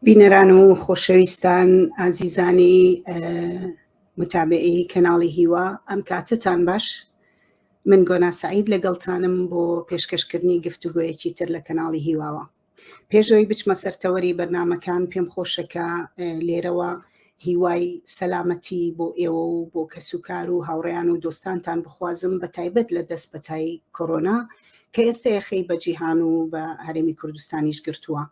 بینەران و خۆشەویستان ئازیزانی متابعی کەناڵی هیوا ئەم کاتتان باش من گۆنا سعید لەگەڵتانم بۆ پێشکەشکردنی گفتوگۆیەکی تر لە کەناڵی هیواوە پێشەوەی بچمە سەر تەوەری بەرنمەکان پێم خۆشە کە لێرەوە هیوای سەلامەتی بۆ ئێوە و بۆ کەسوکار و هاوڕێیان و دۆستانتان بخوازم بە تایبەت لە دەست پەتای کۆرۆنا کە ئێستا یەخەی بە جیهان و بە هەرێمی کوردستانیش گرتووە.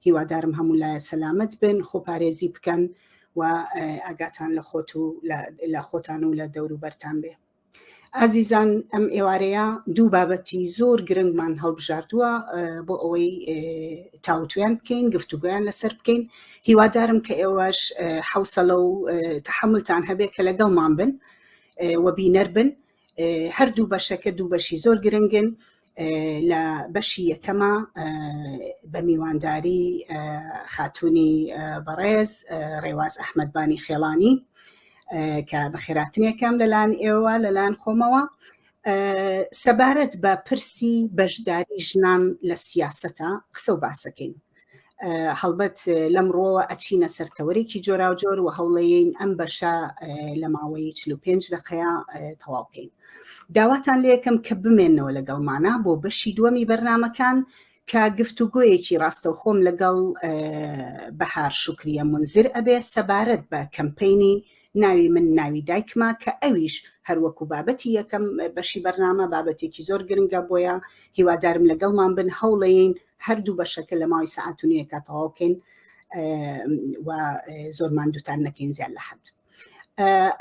هیوادارم هەموو لایە سەلامەت بن، خۆپارێزی بکەن و ئاگاتان لە خۆت و لە خۆتان و لە دەوروبەرتان بێ. ئازیزان ئەم ئێوارەیە دوو بابەتی زۆر گرنگمان هەڵبژاردووە بۆ ئەوەی تاوتویان بکەین گفتوگویان لەسەر بکەین هیوادارم کە ئێوەش حوسەلە و تەحملتان هەبێت کە لەگەڵمان بن و بینەر بن هەردوو بەشەکە دوو بەشی زۆر گرنگن لە بەشی یەکەمە بە میوانداری خاتونی بەڕێز ڕێواز ئەحمەدبانی خێڵانی کە بەخێراتنێکم لەلایەن ئێوە لەلایەن خۆمەوە سەبارەت بە پرسی بەشداری ژنان لە سیاسەتە قسە و باسەکەین هەڵبەت لەم ڕۆوە ئەچینە سەر تەوەرێکی جۆراوجۆر و هەوڵەیەین ئەم بەشە لە ماوەی 45 دقەیە تەواو بکەین. داواتان لێکەم کە بمێنەوە لەگەڵمانە بۆ بەشی دووەمی بەرنمەکان کە گفتوگۆیەکی ڕاستەوخۆم لەگەڵ بەهار شوکریە مونزر ئەبێ سەبارەت بە کەمپەینی ناوی من ناوی دایکمە کە ئەویش هەروەکو بابەتی یەکەم بەشی بەرنامە بابەتێکی زۆر گرنگە بۆیە هیوادارم لەگەڵمان بن هەوڵەیەین هەردوو بەشەکە لە ماوەی سەعات و نیوێکا تەواو بکەین و زۆر ماندووتان نەکەین زیاد لە حەد.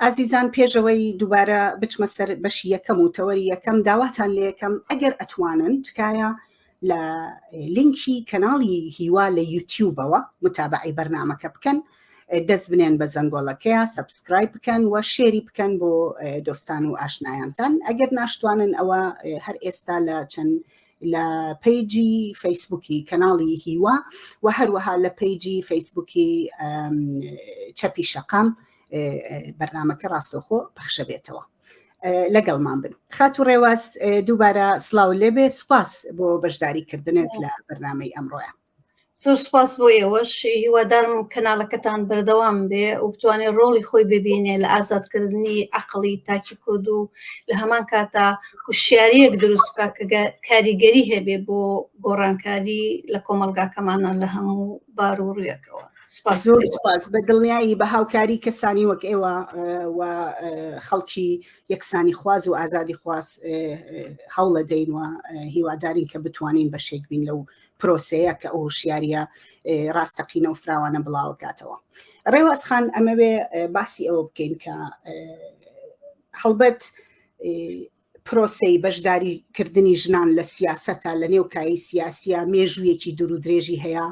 ئازیزان پێشەوەی دووبارە بچمە سەر بەشی یەکەم و تەوەری یەکەم داواتان لێ یەکەم ئەگەر ئەتوانن تکایە لە لینکی کەناڵی هیوا لە یوتیوبەوە متابعی بەرنمەکە بکەن دەست بنێن بە زەنگۆڵەکەیە subscribe بکەن و share ی بکەن بۆ دۆستان و ئاشنایانتان ئەگەر ناشتوانن ئەوە هەر ئێستا لە چەند لە page ی فەیسبوکی کەناڵی هیوا و هەروەها لە page ی فەیسبوکی چەپی شەقام بەرنمەکە ڕاستەوخۆ پەخشە بێتەوە لەگەڵمان بن خاتو ڕێواز دووبارە سڵاو لێبێ سوپاس بۆ بەشداری کردنت لە بەرنمەی ئەمڕۆیە زۆر سوپاس بۆ ئێوەش هیوادارم کەناڵەکەتان بەردەوام بێ و بتوانێت ڕۆڵی خۆی ببینێ لە ئازادکردنی عەقڵی تاکی کورد و لە هەمان کاتا هوشیاریەک دروست بکات کە کاریگەری هەبێ بۆ گۆڕانکاری لە کۆمەڵگاکەمانە لە هەموو بار و ڕوویەکەوە. سپاس زۆر سپاس بە دڵنیایی بە هاوکاری کەسانی وەک ئێوە و خەڵکی یەکسانی خواز و ئازادی خواز هەوڵە دەین و هیوادارین کە بتوانین بەشێک بین لەو پرۆسەیە کە ئەو هۆشیاریە ڕاستەقینە و فراوانە بڵاوکاتەوە. ڕێواز خان ئەمەوێ باسی ئەوە بکەین کە هەڵبەت پرۆسەی بەشداری کردنی ژنان لە سیاسەتە لە نێو کایی سیاسیە مێژوویەکی دوور و درێژی هەیە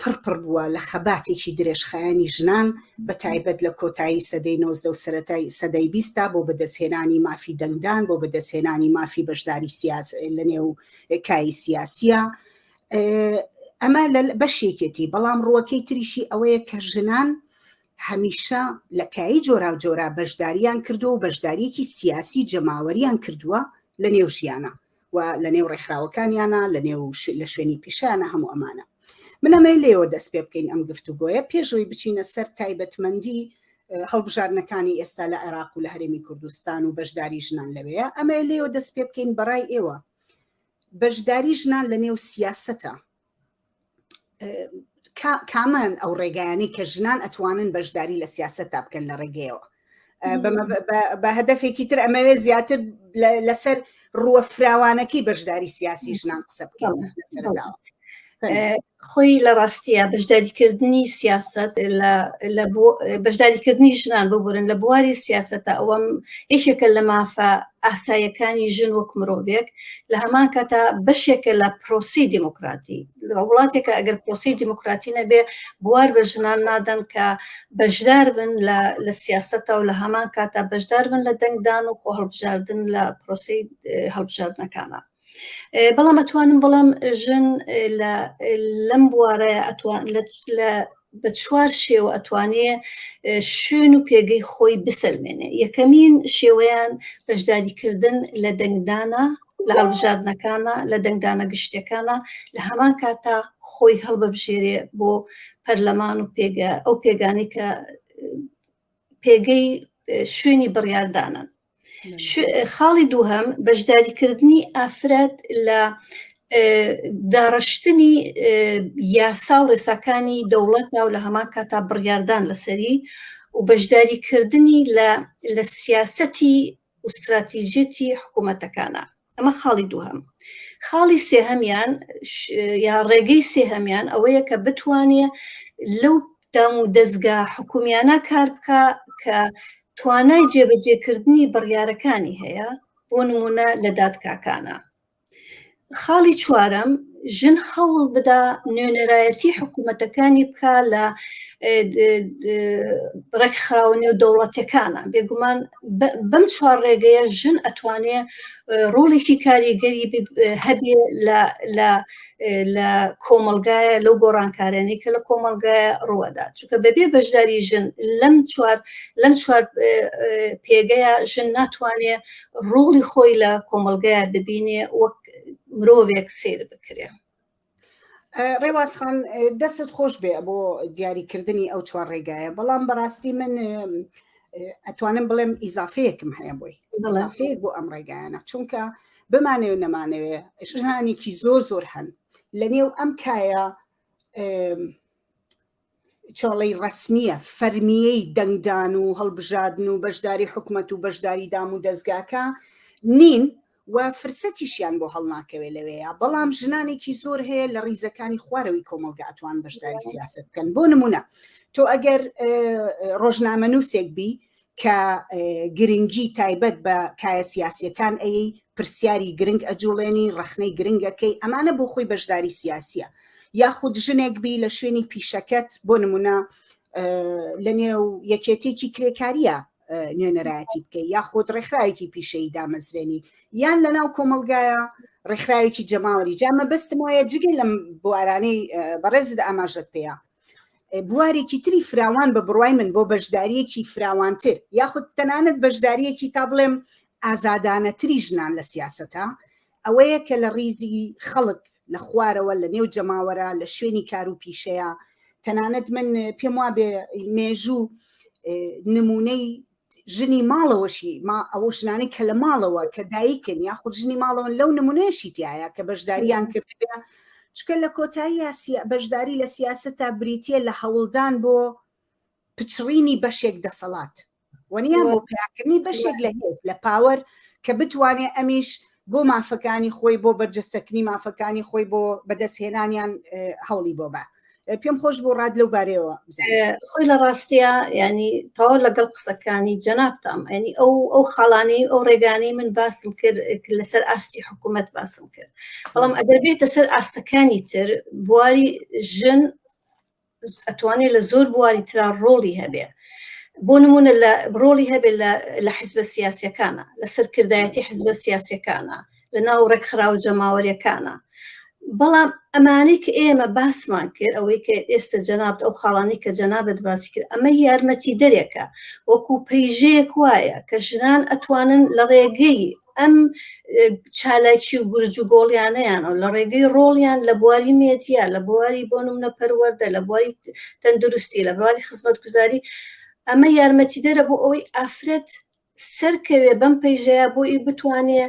پڕ پڕ بووە لە خەباتێکی درێژخایەنی ژنان بە تایبەت لە کۆتایی سەدەی 19 و سەرەتای سەدەی بیستا بۆ بەدەستهێنانی مافی دەنگدان بۆ بەدەستهێنانی مافی بەشداری سیاس لە نێو کایی سیاسیە ئەمە لە بەشێکێتی بەڵام ڕووەکەی تریشی ئەوەیە کە ژنان هەمیشە لە کایی جۆراوجۆرا بەشداریان کردووە و بەشداریەکی سیاسی جەماوەریان کردووە لە نێو ژیانە و لە نێو ڕێکخراوەکانیانە لە نێو لە شوێنی پیشانە هەموو ئەمانە من ئەمەی لێەوە دەست پێ بکەین ئەم گفتوگۆیە پێشەوەی بچینە سەر تایبەتمەندی هەڵبژاردنەکانی ئێستا لە عێراق و لە هەرێمی کوردستان و بەشداری ژنان لەوەیە ئەمە لێەوە دەست پێ بکەین بەڕای ئێوە بەشداری ژنان لە نێو سیاسەتە کامان ئەو ڕێگایانەی کە ژنان ئەتوانن بەشداری لە سیاسەتدا بکەن لە ڕێگەیەوە بە هەدەفێکی تر ئەمەوێ زیاتر لەسەر ڕووە فراوانەکەی بەشداری سیاسی ژنان قسە بکەین لەسەرەتاوە. خۆی لە ڕاستیە بەشداریکردنی سیاست لە بەشداریکردنی ژنان ببورن لە بواری سیاستە ئەوەم یەکێکە لە مافە ئاسایەکانی ژن وەک مرۆڤێک لە هەمان کاتا بەشێکە لە پرۆسی دیموکراتی لە وڵاتێکە ئەگەر پرۆسی دیموکراتی نەبێ بوار بە ژنان نادەن کە بەشدار بن لە سیاستە و لە هەمان کاتا بەشدار بن لە دەنگدان و خۆ هەڵبژاردن لە پرۆسی هەڵبژاردنەکانە. بەڵام ئەتوانم بڵێم ژن لەم بوارەیە ئەتوان لە بە چوار شێوە ئەتوانێ شوێن و پێگەی خۆی بسەلمێنێ یەکەمین شێوەیان بەشداریکردن لە دەنگدانە. لە هەڵبژاردنەکانە لە دەنگدانە گشتیەکانە لە هەمان کاتا خۆی هەڵببژێرێ بۆ پەرلەمان و پێگە ئەو پێگانەی کە پێگەی شوێنی بڕیاردانن. خاڵی دووهەم بەشداریکردنی ئافرەت لە داڕشتنی یاسا و ڕێساکانی دەوڵەتدا و لە هەمان کاتا بڕیاردان لەسەری و بەشداریکردنی لە سیاسەتی و ستراتیژیەتی حکوومەتەکانە ئەمە خاڵی دووهەم خاڵی سێهەمیان یا ڕێگەی سێهەمیان ئەوەیە کە بتوانێ لەو دام و دەستگا حکومیانە کار بکە کە توانای جێبەجێکردنی بڕیارەکانی هەیە بۆ نمونە لە دادگاکانە خاڵی چوارەم، ژن هەوڵ بدا نوێنەرایەتی حکوومەتەکانی بکا لە ڕێکخراوە نێودەوڵەتیەکانە. بێگومان بەم چوار ڕێگەیە ژن ئەتوانێ ڕۆڵێکی کاریگەری هەبێ لە لە کۆمەڵگایە لەو گۆڕانکارانەی کە لە کۆمەڵگایە ڕووەدا چونکە بەبێ بەشداری ژن لەم چوار لەم چوار پێگەیە ژن ناتوانێ ڕۆڵی خۆی لە کۆمەڵگەیا ببینێ وەک مرۆڤێک سەیر بکرێ. ڕێواز خان دەستت خۆش بێ بۆ دیاریکردنی ئەو چوار ڕێگایە بەڵام بەڕاستی من ئەتوانم بڵێم ئیزافەیەکم هەیە بۆی ئیزافەیەک بۆ ئەم ڕێگایانە چونکە بمانەوێ نەمانەوێ ژنانێکی زۆر زۆر هەن لە نێو ئەم کایە چۆڵەی ڕەسمییە فەرمییەی دەنگدان و هەڵبژاردن و بەشداری حکومەت و بەشداری دام و دەزگاکە نین و فرسەتیشیان بۆ هەڵناکەوێ لەوێیە بەڵام ژنانێکی زۆر هەیە لە ڕیزەکانی خوارەوەی کۆمەڵگە ئەتوان بەشداری سیاست بکەن بۆ نمونە تۆ ئەگەر ڕۆژنامەنووسێک بی کە گرنگی تایبەت بە کایە سیاسیەکان ئەیەی، پرسیاری گرنگ ئەجوڵێنی، ڕەخنەی گرنگ ئەکەی، ئەمانە بۆ خۆی بەشداری سیاسیە. یاخود ژنێک بی لە شوێنی پیشەکەت بۆ نمونە لە نێو یەکێتێکی کرێکاریە نوێنەرایەتی بکەی یاخود ڕێکخراوێکی پیشەیی دامەزرێنی یان لە ناو کۆمەڵگایە ڕێکخراوێکی جەماوەری جا مەبەستم وایە جگە لەم بوارانەی بەڕێزت ئاماژەت پێیە بوارێکی تری فراوان بە بڕوای من بۆ بەشداریەکی فراوانتر یاخود تەنانەت بەشداریەکی تا بڵێم ئازادانەتری ژنان لە سیاسەتە ئەوەیە کە لە ڕیزی خەڵک لە خوارەوە لە نێو جەماوەرە لە شوێنی کار و پیشەیە تەنانەت من پێم وابێ مێژوو نمونەی ژنی ماڵەوەشی ما ئەوە ژنانەی کە لە ماڵەوە کە دایکن یاخود ژنی ماڵەوەن لەو نمونەیەشی تایە کە بەشداریان کردبێ چکە لە کۆتایی بەشداری لە سیاسەتا بریتە لە هەوڵدان بۆ پچڕینی بەشێک دەسەڵات وەنیە بۆ پیاکردنی بەشێک لە هێز لە پاوەر کە بتوانێ ئەمیش بۆ مافەکانی خۆی بۆ بەرجەستەکردنی مافەکانی خۆی بۆ بەدەستهێنانیان هەوڵی بۆ بە پێم خۆش بۆ ڕات لەو بارەیەوە خۆی لە ڕاستە ینی تەواو لەگەڵ قسەکانی جەنابتام ینی ئەو ئەو خاڵانەی ئەو ڕێگانەی من باسم کرد لەسەر ئاستی حکوومەت باسم کرد بەڵام ئەگەر بێتە سەر ئاستەکانی تر بواری ژن ئەتوانێت لە زۆر بواری ترا ڕۆڵی هەبێ بۆ نمونە لە ڕۆڵی هەبێ لە حزبە سیاسەکانە لە سەرکردایەتی حزبە سیاسەکانە لە ناو ڕێکخراوە جەماوەریەکانە بەڵام ئەمانەی کە ئێمە باسمان کرد ئەوەی کە ئێستا جەنابت ئەو خاڵانەی کە جەنابت باسی کرد ئەمە یارمەتی دەرێکە وەکو پەیژەیەک وایە کە ژنان ئەتوانن لە ڕێگەی ئەم چالاکی و گورج و گۆڵیانەیانەوە لە ڕێگەی ڕۆڵیان لە بواری مێدیا لە بواری بۆ نمونە پەروەردە لە بواری تەندروستی لە بواری خزمەتگوزاری ئەمە یارمەتیدەرە بۆ ئەوەی ئافرەت سەرکەوێ بەم پەیژەیە بۆ ئی بتوانێ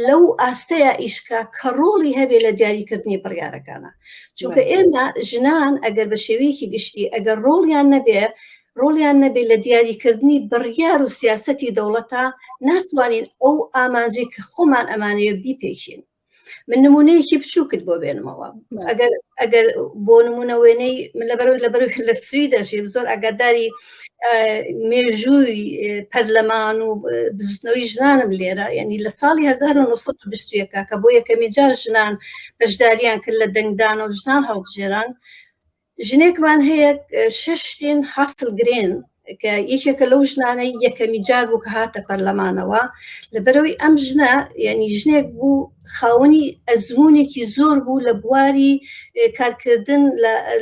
لەو ئاستەیە ئیشکا کە ڕۆڵی هەبێ لە دیاریکردنی بڕیارەکانە چونکە ئێمە ژنان ئەگەر بە شێوەیەکی گشتی ئەگەر ڕۆڵیان نەبێ ڕۆڵیان نەبێ لە دیاریکردنی بڕیار و سیاسەتی دەوڵەتە ناتوانین ئەو ئامانجەی کە خۆمان ئەمانەوێ بیپێکین من نمونەیەکی بچووکت بۆ بێنمەوە ئەگەر ئەگەر بۆ نمونە وێنەی من لەبەر لەبەر لە سوی دەژیم زۆر ئاگاداری مێژووی پەرلەمان و بزوتنەوەی ژنانم لێرە یعنی لە ساڵی 1920 کە بۆ یەکەمی جار ژنان بەشداریان کرد لە دەنگدان و ژنان هەڵبژێران ژنێکمان هەیە شەشتین حاصل گرێن کە یەکێکە لەو ژنانەی یەکەمی جار بوو کە هاتە پەرلەمانەوە لەبەرەوەی ئەم ژنە یعنی ژنێک بوو. خاوەنی ئەزمونێکی زۆر بوو لە بواری کارکردن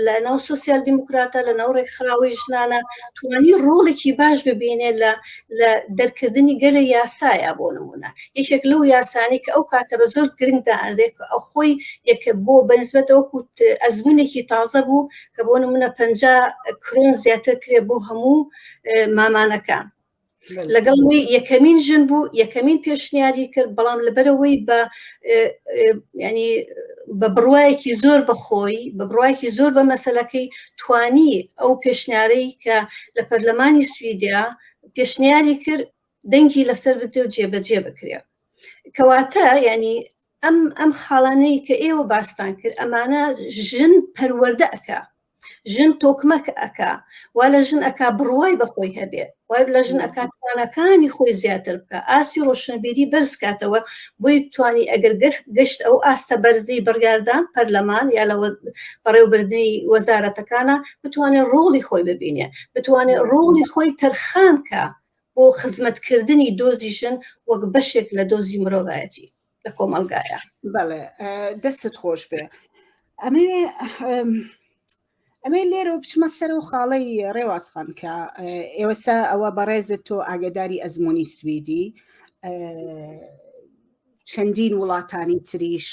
لە ناو سوسیال دیموکراتە لە ناو ڕێکخراوەی ژنانە توانی ڕۆڵێکی باش ببینێ لە لە دەرکردنی گەلە یاسایە بۆ نمونە یەکێک لەو یاسانی کە ئەو کاتە بە زۆر گرنگ دائەنرێت ئەو خۆی یەکە بۆ بەنسبەتەوەکو ئەزمونێکی تازە بوو کە بۆ نمونە 50 کرۆن زیاتر کرێ بۆ هەموو مامانەکان لەگەڵ وی یەکەمین ژن بوو یەکەمین پێشنیاری کرد بەڵام لەبەرەوەی بە ینی بە بڕواایەکی زۆر بەخۆی بە بڕواایەکی زۆر بە مەسلەکەی توانی ئەو پێشنیارەی کە لە پەرلەمانی سویدیا پێشنیاری کرد دەنگی لەسەر بدرێ و جێبەجێ بکرێ کەواتە ینی ئەم ئەم خاڵانەی کە ئێوە باستان کرد ئەمانە ژن پەروەردە ئەکا ژن تۆکمەک ئەکا وا لە ژن ئەکا بڕوای بە خۆی هەبێ وای لە ژن ئەکا توانەکانی خۆی زیاتر بکە ئاستی ڕۆشنبیری بەرز کاتەوە بۆی بتانی ئەگەر گەشت ئەو ئاستە بەرزی بڕیاردان پەرلەمان یا لە بەڕێوبردنی وەزارەتەکانە بتوانێت ڕۆڵی خۆی ببینێ بتوانێت ڕۆڵی خۆی تەرخان کە بۆ خزمەتکردنی دۆزی ژن وەک بەشێک لە دۆزی مرۆڤایەتی لە کۆمەڵگایە. بەڵێ دەستت خۆش بێ ئەمەوێ ئەمێ لێرەوە بچمە سەر و خاڵەی ڕێوازخان کە ئێوەسا ئەوە بەڕێزت تۆ ئاگداری ئەزمموی سویدی چەندین وڵاتانی تریش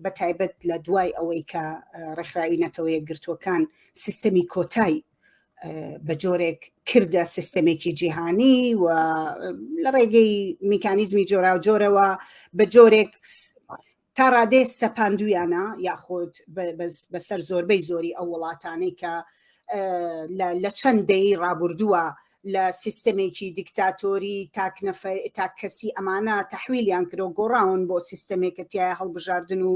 بە تایبەت لە دوای ئەوەی کە ڕێکخراوی نەتەوە یەکگرتووەکان سیستەمی کۆتای بە جۆرێک کردە سیستەمێکی جیهانی و لە ڕێگەی میکانیزمی جۆراوجۆرەوە بە جۆرێک تا ڕادێ سەپاندویانە یاخود بەسەر زۆربەی زۆری ئەو وڵاتانەی کە لە چەند دەی ڕابردووە لە سیستەمێکی دیکتاتۆری تاک نەفەر تاک کەسی ئەمانە تەحویلیان کرد و گۆڕاون بۆ سیستەمێک کە تایە هەڵبژاردن و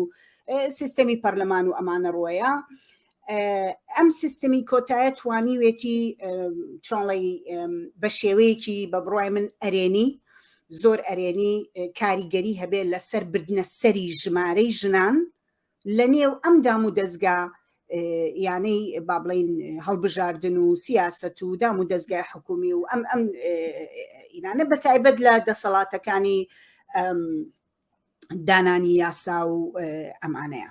سیستەمی پەرلەمان و ئەمانە ڕۆیە ئەم سیستمی کۆتایە توانیوێتی چۆنڵی بە شێوەیەکی بە بڕای من ئەرێنی زۆر ئەرێنی کاریگەری هەبێت لەسەر بردنە سەری ژمارەی ژنان لە نێو ئەم دام و دەزگا یانەی با بڵین هەڵبژاردن و سیاست و دام و دەزگای حکومی و ئەم ئەم ئینانە بە تایبەت لە دەسەڵاتەکانی دانانی یاسا و ئەمانەیە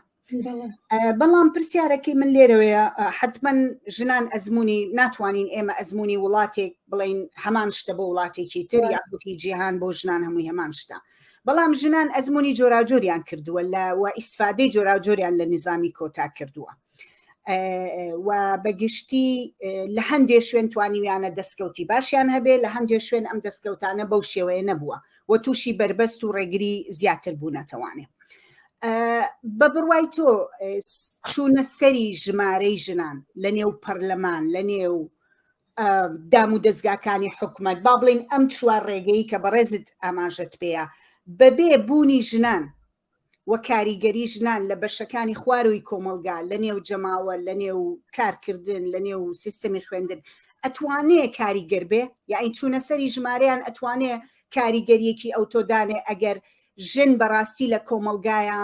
بەڵام پرسیارەکەی من لێرەوەیە حتمما ژنان ئەزمموی ناتوانین ئێمە ئەزمموی وڵاتێک بڵین هەمان شتە بۆ وڵاتێکی تر یاخودی جیهان بۆ ژنان هەمووی هەمان شتە بەڵام ژنان ئەزمموی جۆراوجۆریان کردووە لە و ئیسفادەی جۆراوجۆریان لە نظامی کۆتا کردووە و بەگشتی لە هەندێ شوێن توانیویانە دەستکەوتی باشیان هەبێ لە هەندێ شوێن ئەم دەستکەوتانە بەو شێوەیە نەبووە و تووشی بەربەست و ڕێگری زیاتر بوونەتەوانێ بە بڕوای تۆ چوونە سەری ژمارەی ژنان لە نێو پەرلەمان لە نێو دام و دەستگاکانی حکومت با بڵین ئەم چوار ڕێگەی کە بەڕێزت ئاماژەت پێەیە بەبێ بوونی ژنان و کاریگەری ژنان لە بەشەکانی خواروی کۆمەڵگا لە نێو جەماوەر لە نێو کارکردن لە نێو سیستەمی خوێندن ئەتوانێ کاریگەر بێ یاعنی چوونە سەری ژمارەیان ئەتوانێ کاریگەریەکی ئەوتۆ دانێ ئەگەر ژن بەڕاستی لە کۆمەڵگایە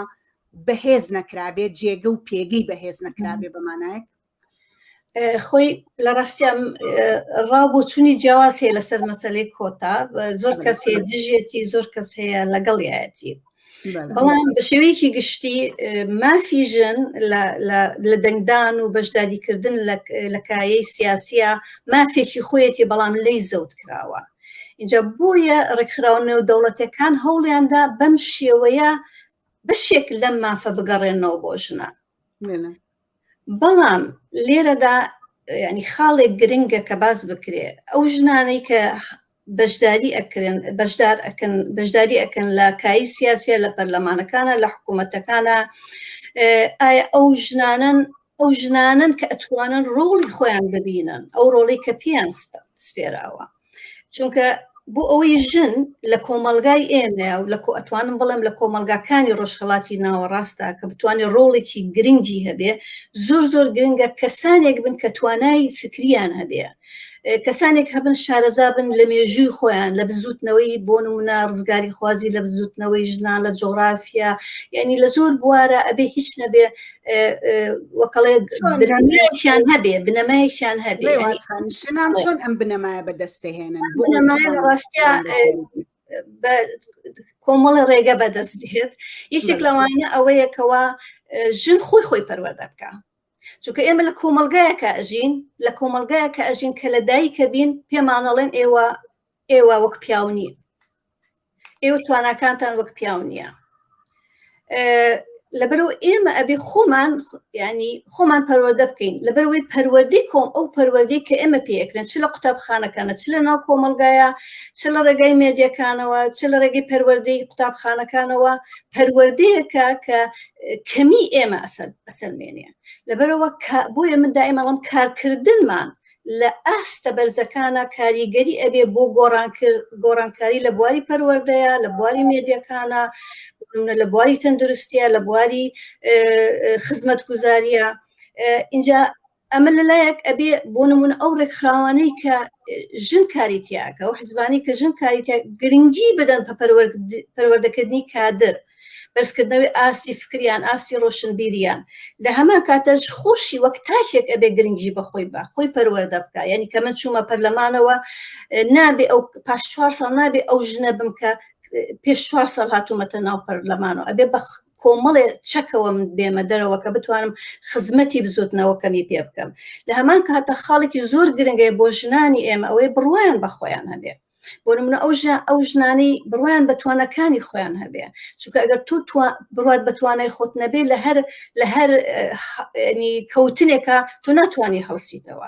بەهێز نەکرابێت جێگە و پێگەی بەهێز نەکرابێ بەمانایەک خۆی لە ڕاستیا ڕاو بۆچوونی جیاواز هەیە لەسەر مەسلەی کۆتا زۆر کەس هەیە دژێتی زۆر کەس هەیە لەگەڵیایەتی بەڵام بە شێوەیەکی گشتی مافی ژن لە دەنگدان و بەشداریکردن لە کایەی سیاسیە مافێکی خۆیەتی بەڵام لی زەوت کراوە اینجا بۆیە ڕێکخراوە نێودەوڵەتەکان هەوڵیاندا بەم شێوەیە بەشێک لەم مافە بگەڕێنەوە بۆ ژنان بەڵام لێرەدا ینی خاڵێک گرنگە کە باس بکرێ ئەو ژنانەی کە بەشداری ئەکرن بەشدار ئەکەن بەشداری ئەکەن لە کایی سیاسیە لە پەرلەمانەکانە لە حکوومەتەکانە ئایا ئەو ژنانن ئەو ژنانن کە ئەتوانن ڕۆڵی خۆیان ببینن ئەو ڕۆڵی کە پێیان سپێراوە چونکە بۆ ئەوەی ژن لە کۆمەلگای ئێمە و لە کۆ ئەتوانم بڵێم لە کۆمەلگاکانی ڕۆژهڵاتی ناوەڕاستە کە بتوانێت ڕۆڵێکی گرنگی هەبێ زۆر زۆر گرنگە کەسانێک بن کە توانای فکریان هەبێ کەسانێک هەبن شارەزا بن لە مێژووی خۆیان لە بزوتنەوەی بۆ نمونە ڕزگاری خوازی لە بزوتنەوەی ژنان لە جۆغرافیا یعنی لە زۆر بوارە ئەبێ هیچ نەبێ وەکەڵێ بنەمایەکیان هەبێ بنەمایەکیان هەبێ ژنان چۆن ئەم بنەمایە بەدەستهێنن بنەمایە لە ڕاستیا بە کۆمەڵی ڕێگە بەدەست دێت یەکێک لەوانە ئەوەیە کەوا ژن خۆی خۆی پەروەردە بکە چونکە ئێمە لە کۆمەلگایەکە ئەژین لە کۆمەلگایەکە ئەژین کە لە دایکە بین پێمانەڵێن ئێوە ئێوە وەک پیاو نین ئێوە تواناکانتان وەک پیاو نییە لەبەرەوە ئێمە ئەبێ خۆمان ینی خۆمان پەروەردە بکەین لەبەرەوەی پەروەردەی کۆم ئەو پەروەردەی کە ئێمە پێکرێن چ لە قوتابخانەکانە چ لە ناو کۆمەلگایە چ لە ڕێگای مێدیەکانەوە چ لە ڕێگەی پەروەردەی قوتابخانەکانەوە پەروەردەیەکە کە کەمی ئێمە ئەسەلمێنێ لەبەرەوە بۆیە من دائیمەڵم کارکردنمان لە ئاستە بەرزەکانە کاریگەری ئەبێ بۆ گۆڕانکاری لە بواری پەروەردەیە لە بواری مێدیەکانە لە بواری تەندروستیە لە بواری خزمەتگوزاریە اینجا ئەمە لەلایەک ئەبێ بۆ نمونە ئەو ڕێکخراوانەی کە ژن کاری تیاکە و حزبانی کە ژن کاری تیا گرنگی بدەن بە پەروەردەکردنی کادر بەرزکردنەوەی ئاستی فکریان ئاستی ڕۆشنبیریان لە هەمان کاتەش خۆشی وەک تاکێک ئەبێ گرنگی بەخۆی بە خۆی پەروەردە بکە یعنی کە من چوومە پەرلەمانەوە نابێ ئەو پاش چوار ساڵ نابێ ئەو ژنە بم کە پێش چوار ساڵ هاتوومەتە ناو پەرلەمانەوە ئەبێ بە کۆمەڵێ چەکەوە من بێمە دەرەوە کە بتوانم خزمەتی بزوتنەوەکەمی پێ بکەم لە هەمان کاتە خاڵێکی زۆر گرنگەیە بۆ ژنانی ئێمە ئەوەی بڕوایان بە خۆیان هەبێ بۆ نمونە ئەو ژە ئەو ژنانەی بڕوایان بە توانەکانی خۆیان هەبێ چونکە ئەگەر تۆ بڕوات بە توانای خۆت نەبێ لە هەر لە هەر کەوتنێکە تۆ ناتوانانی هەڵسیتەوە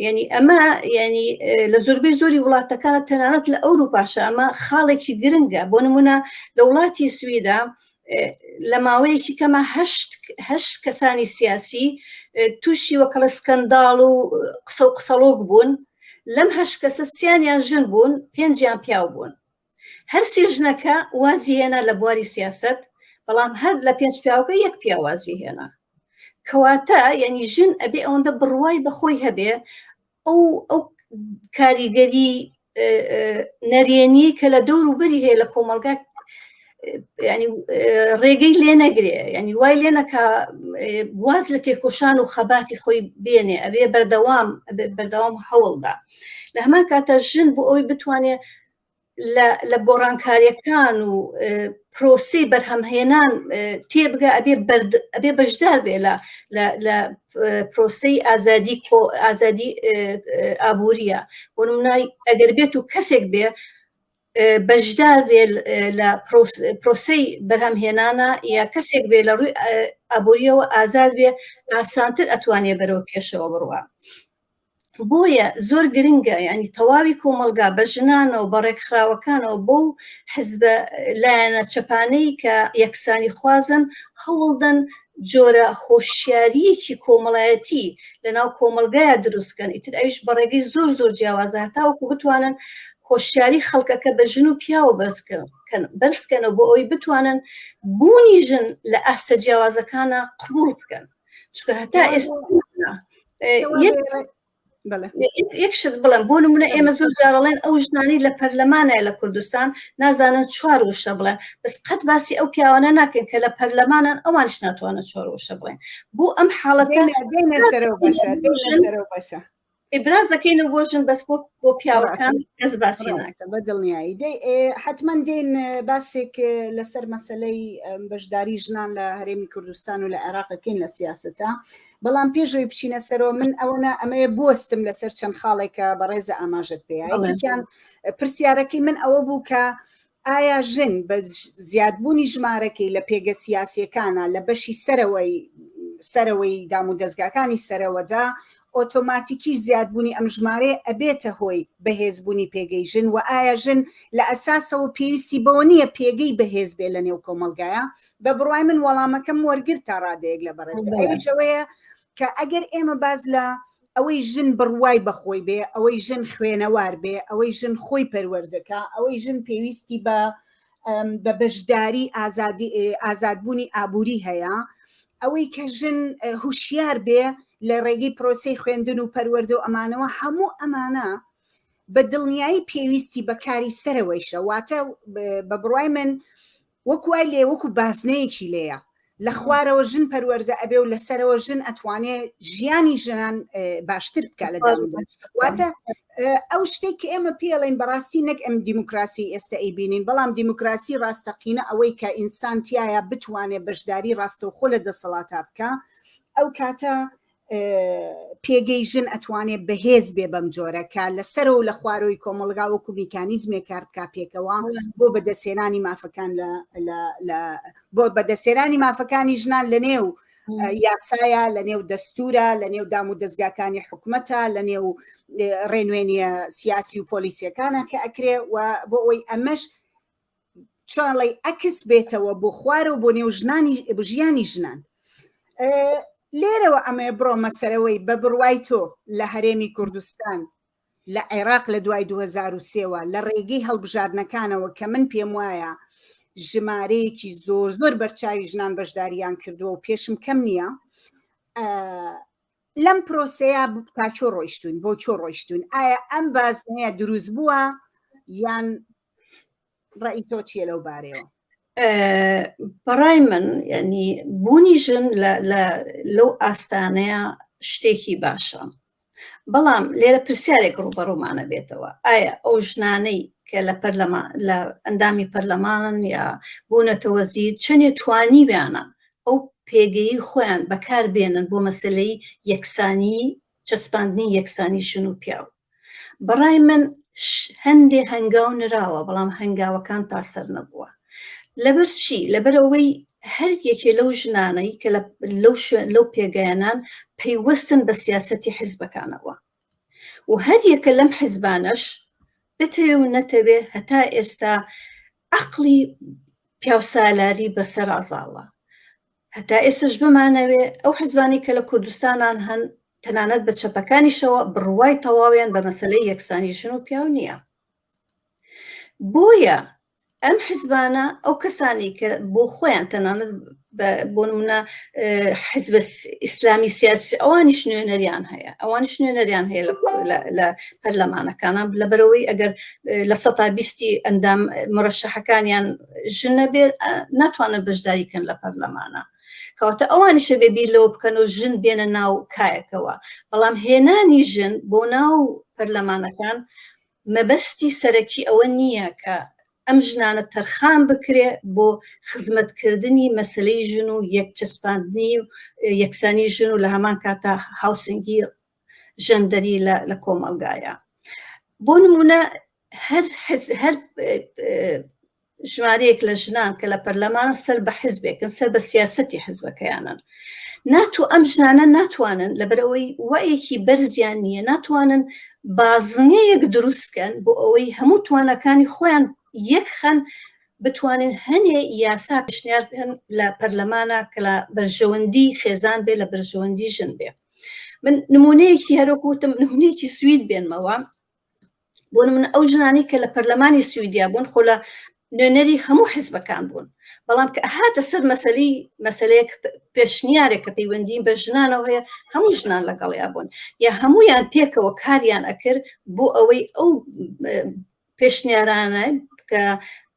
یعنی ئەمە یعنی لە زۆربەی زۆری وڵاتەکانە تەنانەت لە ئەوروپاشە ئەمە خاڵێکی گرنگە بۆ نمونە لە وڵاتی سویدا لە ماوەیەکی کەمە هەشت کەسانی سیاسی تووشی وەکەڵە سکەنداڵ و قسە و قسەڵۆک بوون لەم هەشت کەسە سیانیان ژن بوون پێنجیان پیاو بوون هەرسی ژنەکە وازی هێنا لە بواری سیاست بەڵام هەر لە پێنج پیاوەکە یەک پیاوازی هێنا کەواتە یعنی ژن ئەبێ ئەوەندە بڕوای بەخۆی هەبێ ئەو ئەو کاریگەری نەرێنی کە لە دەور و بەری هەیە لە کۆمەلگا ینی ڕێگەی لێ نەگرێ ینی وای لێ نەکا واز لە تێکۆشان و خەباتی خۆی بێنێ ئەبێ بەردەوام بەردەوام هەوڵدا لە هەمان کاتە ژن بۆ ئەوی بتوانێت لە گۆڕانکاریەکان و پرۆسی بەرهەمهێنان تێبگە ئەبێ ئەبێ بەشدار بێ لە لە پرۆسی ئازادی ئازادی ئابووریە بۆ نمونە ئەگەر بێت و کەسێک بێ بەشدار بێ لە پرۆسی بەرهەمهێنانە یا کەسێک بێ لە ڕووی ئابووریەوە ئازاد بێ ئاسانتر ئەتوانێ بەرەو پێشەوە بڕوە بۆیە زۆر گرنگە ینی تەواوی کۆمەلگا بە ژنانەوە بە ڕێکخراوەکانەوە بۆ حزبە لایەنە چەپانەی کە یەکسانی خوازن هەوڵدەن جۆرە هۆشیاریەکی کۆمەڵایەتی لەناو کۆمەلگایە دروستکەن ئیتر ئەویش بەڕێگەی زۆر زۆر جیاوازە هەتاوەکو بتوانن هۆشیاری خەڵکەکە بە ژن و پیاوە بەرزکەن بەرزکەنەوە بۆ ئەوەی بتوانن بوونی ژن لە ئاستە جیاوازەکانە قبوڵ بکەن چونکە هەتا ئێستا یەک شت بڵێم بۆ نمونە ئێمە زۆر جارڵێن ئەو ژنانی لە پەرلەمانە لە کوردستان نازانن چوار وشە بڵێن بەس قەت باسی ئەو پیاوانە ناکەن کە لە پەرلەمانن ئەوانش ناتوانن چوار وشە بڵێن بۆ ئەم حاڵەتە بەشە ئیبرازەکەین و بۆ ژن بەس بۆ بۆ پیاوەکان کەس باسی ناکە بە دڵنیایی دەی حتمما دێن باسێک لەسەر مەسلەی بەشداری ژنان لە هەرێمی کوردستان و لە عێراقەکەین لە سیاستە بەڵام پێشەوەی بچینە سەرەوە من ئەوەنە ئەمەیە بوەستم لەسەر چەند خاڵێکە بەڕێزە ئاماژەت پێ یەکێکیان پرسیارەکەی من ئەوە بوو کە ئایا ژن بە زیادبوونی ژمارەکەی لە پێگە سیاسیەکانە لە بەشی سەرەوەی سەرەوەی دام و دەزگاکانی سەرەوەدا ئۆتۆماتیکی زیادبوونی ئەم ژمارەیە ئەبێتە هۆی بەهێزبوونی پێگەی ژن و ئایا ژن لە ئەساسەوە پێویستی بەوە نییە پێگەی بەهێز بێ لە نێو کۆمەڵگایە بە بڕوای من وەڵامەکەم وەرگرت تا ڕادەیەک لە بەڕێز ئەویش ئەوەیە کە ئەگەر ئێمە باز لە ئەوەی ژن بڕوای بەخۆی بێ ئەوەی ژن خوێنەوار بێ ئەوەی ژن خۆی پەروەردەکا ئەوەی ژن پێویستی بە بە بەشداری ئازادی ئازادبوونی ئابووری هەیە ئەوەی کە ژن هوشیار بێ لە ڕێگەی پرۆسەی خوێندن و پەروەردە و ئەمانەوە هەموو ئەمانە بە دڵنیایی پێویستی بە کاری سەرەوەیشە واتە بە بڕوای من وەکو وای لێ وەکو بازنەیەکی لێیە. لە خوارەوە ژن پەروەردە ئەبێ و لەسەرەوە ژن ئەتوانێ ژیانی ژنان باشتر بکە لە دامدا واتە ئەو شتێک کە ئێمە پێڵێن بەڕاستی نەک ئەم دیموکراسی ئێستا ئەیبینین بەڵام دیموکراسی ڕاستەقینە ئەوەی کە ئینسان تایە بتوانێ بەشداری ڕاستەوخۆ لە دەسەڵاتا بکە ئەو کاتە پێگەی ژن ئەتوانێ بەهێز بێ بەم جۆرە کە لەسەر و لە خوارەوەی کۆمەڵگا وەکو میکانیزمێک کار بکا پێکەوە بۆ بەدەستهێنانی مافەکان لە بۆ بەدەستهێنانی مافەکانی ژنان لە نێو یاسایە لە نێو دەستورە لە نێو دام و دەستگاکانی حکومەتە لە نێو ڕێنوێنیە سیاسی و پۆلیسیەکانە کە ئەکرێ و بۆ ئەوەی ئەمەش چۆنڵی ئەکس بێتەوە بۆ خوارەوە بۆ نێو ژنانی ژیانی ژنان لێرەوە ئەمەیە بڕۆمە سەرەوەی بە بڕوای تۆ لە هەرێمی کوردستان لە عێراق لە دوای 2023ەوە لە ڕێگەی هەڵبژاردنەکانەوە کە من پێم وایە ژمارەیەکی زۆر زۆر بەرچاوی ژنان بەشداریان کردووە و پێشم کەم نییە لەم پرۆسەیە تا کوێ ڕۆیشتوین بۆ کوێ ڕۆیشتوین ئایا ئەم بازنەیە دروست بووە یان ڕئی تۆ چییە لەو بارەیەوە؟ بەڕای من ینی بوونی ژن لەو ئاستانەیە شتێکی باشە بەڵام لێرە پرسیارێک ڕوبەڕوومانە بێتەوە ئایا ئەو ژنانەی کە لە پەرلەمان لە ئەندامی پەرلەمانن یا بوونەتە وەزیر چەندێ توانیویانە ئەو پێگەی خۆیان بەکار بێنن بۆ مەسلەی یەکسانی چەسپاندنی یەکسانی ژن و پیاو بەڕای من هەندێ هەنگاو نراوە بەڵام هەنگاوەکان تا سەر نەبووە لەبەر چی لەبەر ئەوەی هەر یەکێ لەو ژنانەی کە لەو شوێن لەو پێگەیانان پەیوەستن بە سیاسەتی حیزبەکانەوە و هەر یەکە لەم حیزبانەش بتەوێ و نەتەوێ هەتا ئێستا عەقڵی پیاوسالاری بەسەرا زاڵە هەتا ئێستش بمانەوێ ئەو حزبانەی کە لە کوردستانان هەن تەنانەت بە چەپەکانیشەوە بڕوای تەواویان بە مەسەلەی یەکسانی ژن و پیاو نییە. بۆیە ئەم حزبانە ئەو کەسانی کە بۆ خۆیان تەنانەت بۆ نمونە حزب ئیسلامی سیاسی ئەوانیش نوێنەریان هەیە ئەوانیش نوێنەریان هەیە لە پەرلەمانەکانە لەبەرەوەی ئەگەر لە سەتا بیستی ئەندام مرەشەحەکانیان ژن نەبێت ناتوانن بەشداری کەن لە پەرلەمانە کەواتە ئەوانیشە بێ بیر لەوە بکەن و ژن بێنە ناو کایەکەوە بەڵام هێنانی ژن بۆ ناو پەرلەمانەکان مەبەستی سەرەکی ئەوە نییە کە ئەم ژنانە تەرخان بکرێ بۆ خزمەتکردنی مەسلەی ژن و یەک چەسپاندنی و یەکسانی ژن و لە هەمان کاتا هاوسەنگی ژەندەری لە کۆمەڵگایە بۆ نمونە هەر هەر ژمارەیەک لە ژنان کە لە پەرلەمان سەر بە حزبێکن سەر بە سیاستی حزبەکەیانن ناتو ئەم ژنانە ناتوانن لەبەرئەوەی وەیەکی بەرزیان نییە ناتوانن بازنەیەک دروستکەن بۆ ئەوەی هەموو توانەکانی خۆیان یەکخەن بتوانن هەنێ یاسا پێشنیار بکەن لە پەرلەمانە کە لە بەرژەوەندی خێزان بێ لە بەرژەوەندی ژن بێ من نمونەیەکی هەرۆک وتم نمونەیەکی سوید بێنمەوە بۆ من ئەو ژنانی کە لە پەرلەمانی سویدیا بوون خۆ لە نوێنەری هەموو حزبەکان بوون بەڵام کە هاتە سەر مەسەلی مەسلەیەک پێشنیارێک کە پەیوەندی بە ژنانەوە هەیە هەموو ژنان لەگەڵیا بوون یا هەمویان پێکەوە کاریان ئەکرد بۆ ئەوەی ئەو پێشنیارانە کە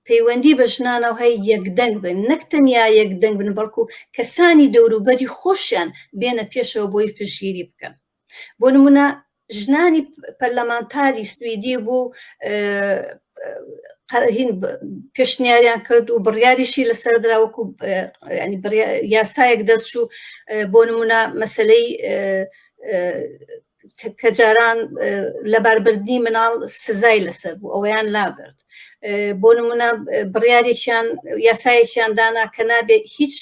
پەیوەندی بە ژنانەوە هەیە یەکدەنگ بن نەک تەنیا یەکدەنگ بن بەڵکو کەسانی دەوروبەری خۆشیان بێنە پێشەوە بۆی پشگیری بکەن بۆ نمونە ژنانی پەرلەمانتاری سویدی بوو هین پێشنیاریان کرد و بڕیاریشی لەسەر درا وەکو ینی یاسایەک دەرچوو بۆ نمونە مەسلەی کە جاران لەباربردنی مناڵ سزای لەسەر بوو ئەوەیان لابرد بۆ نمونە بڕیارێکیان یاسایەکیان دانا کە نابێت هیچ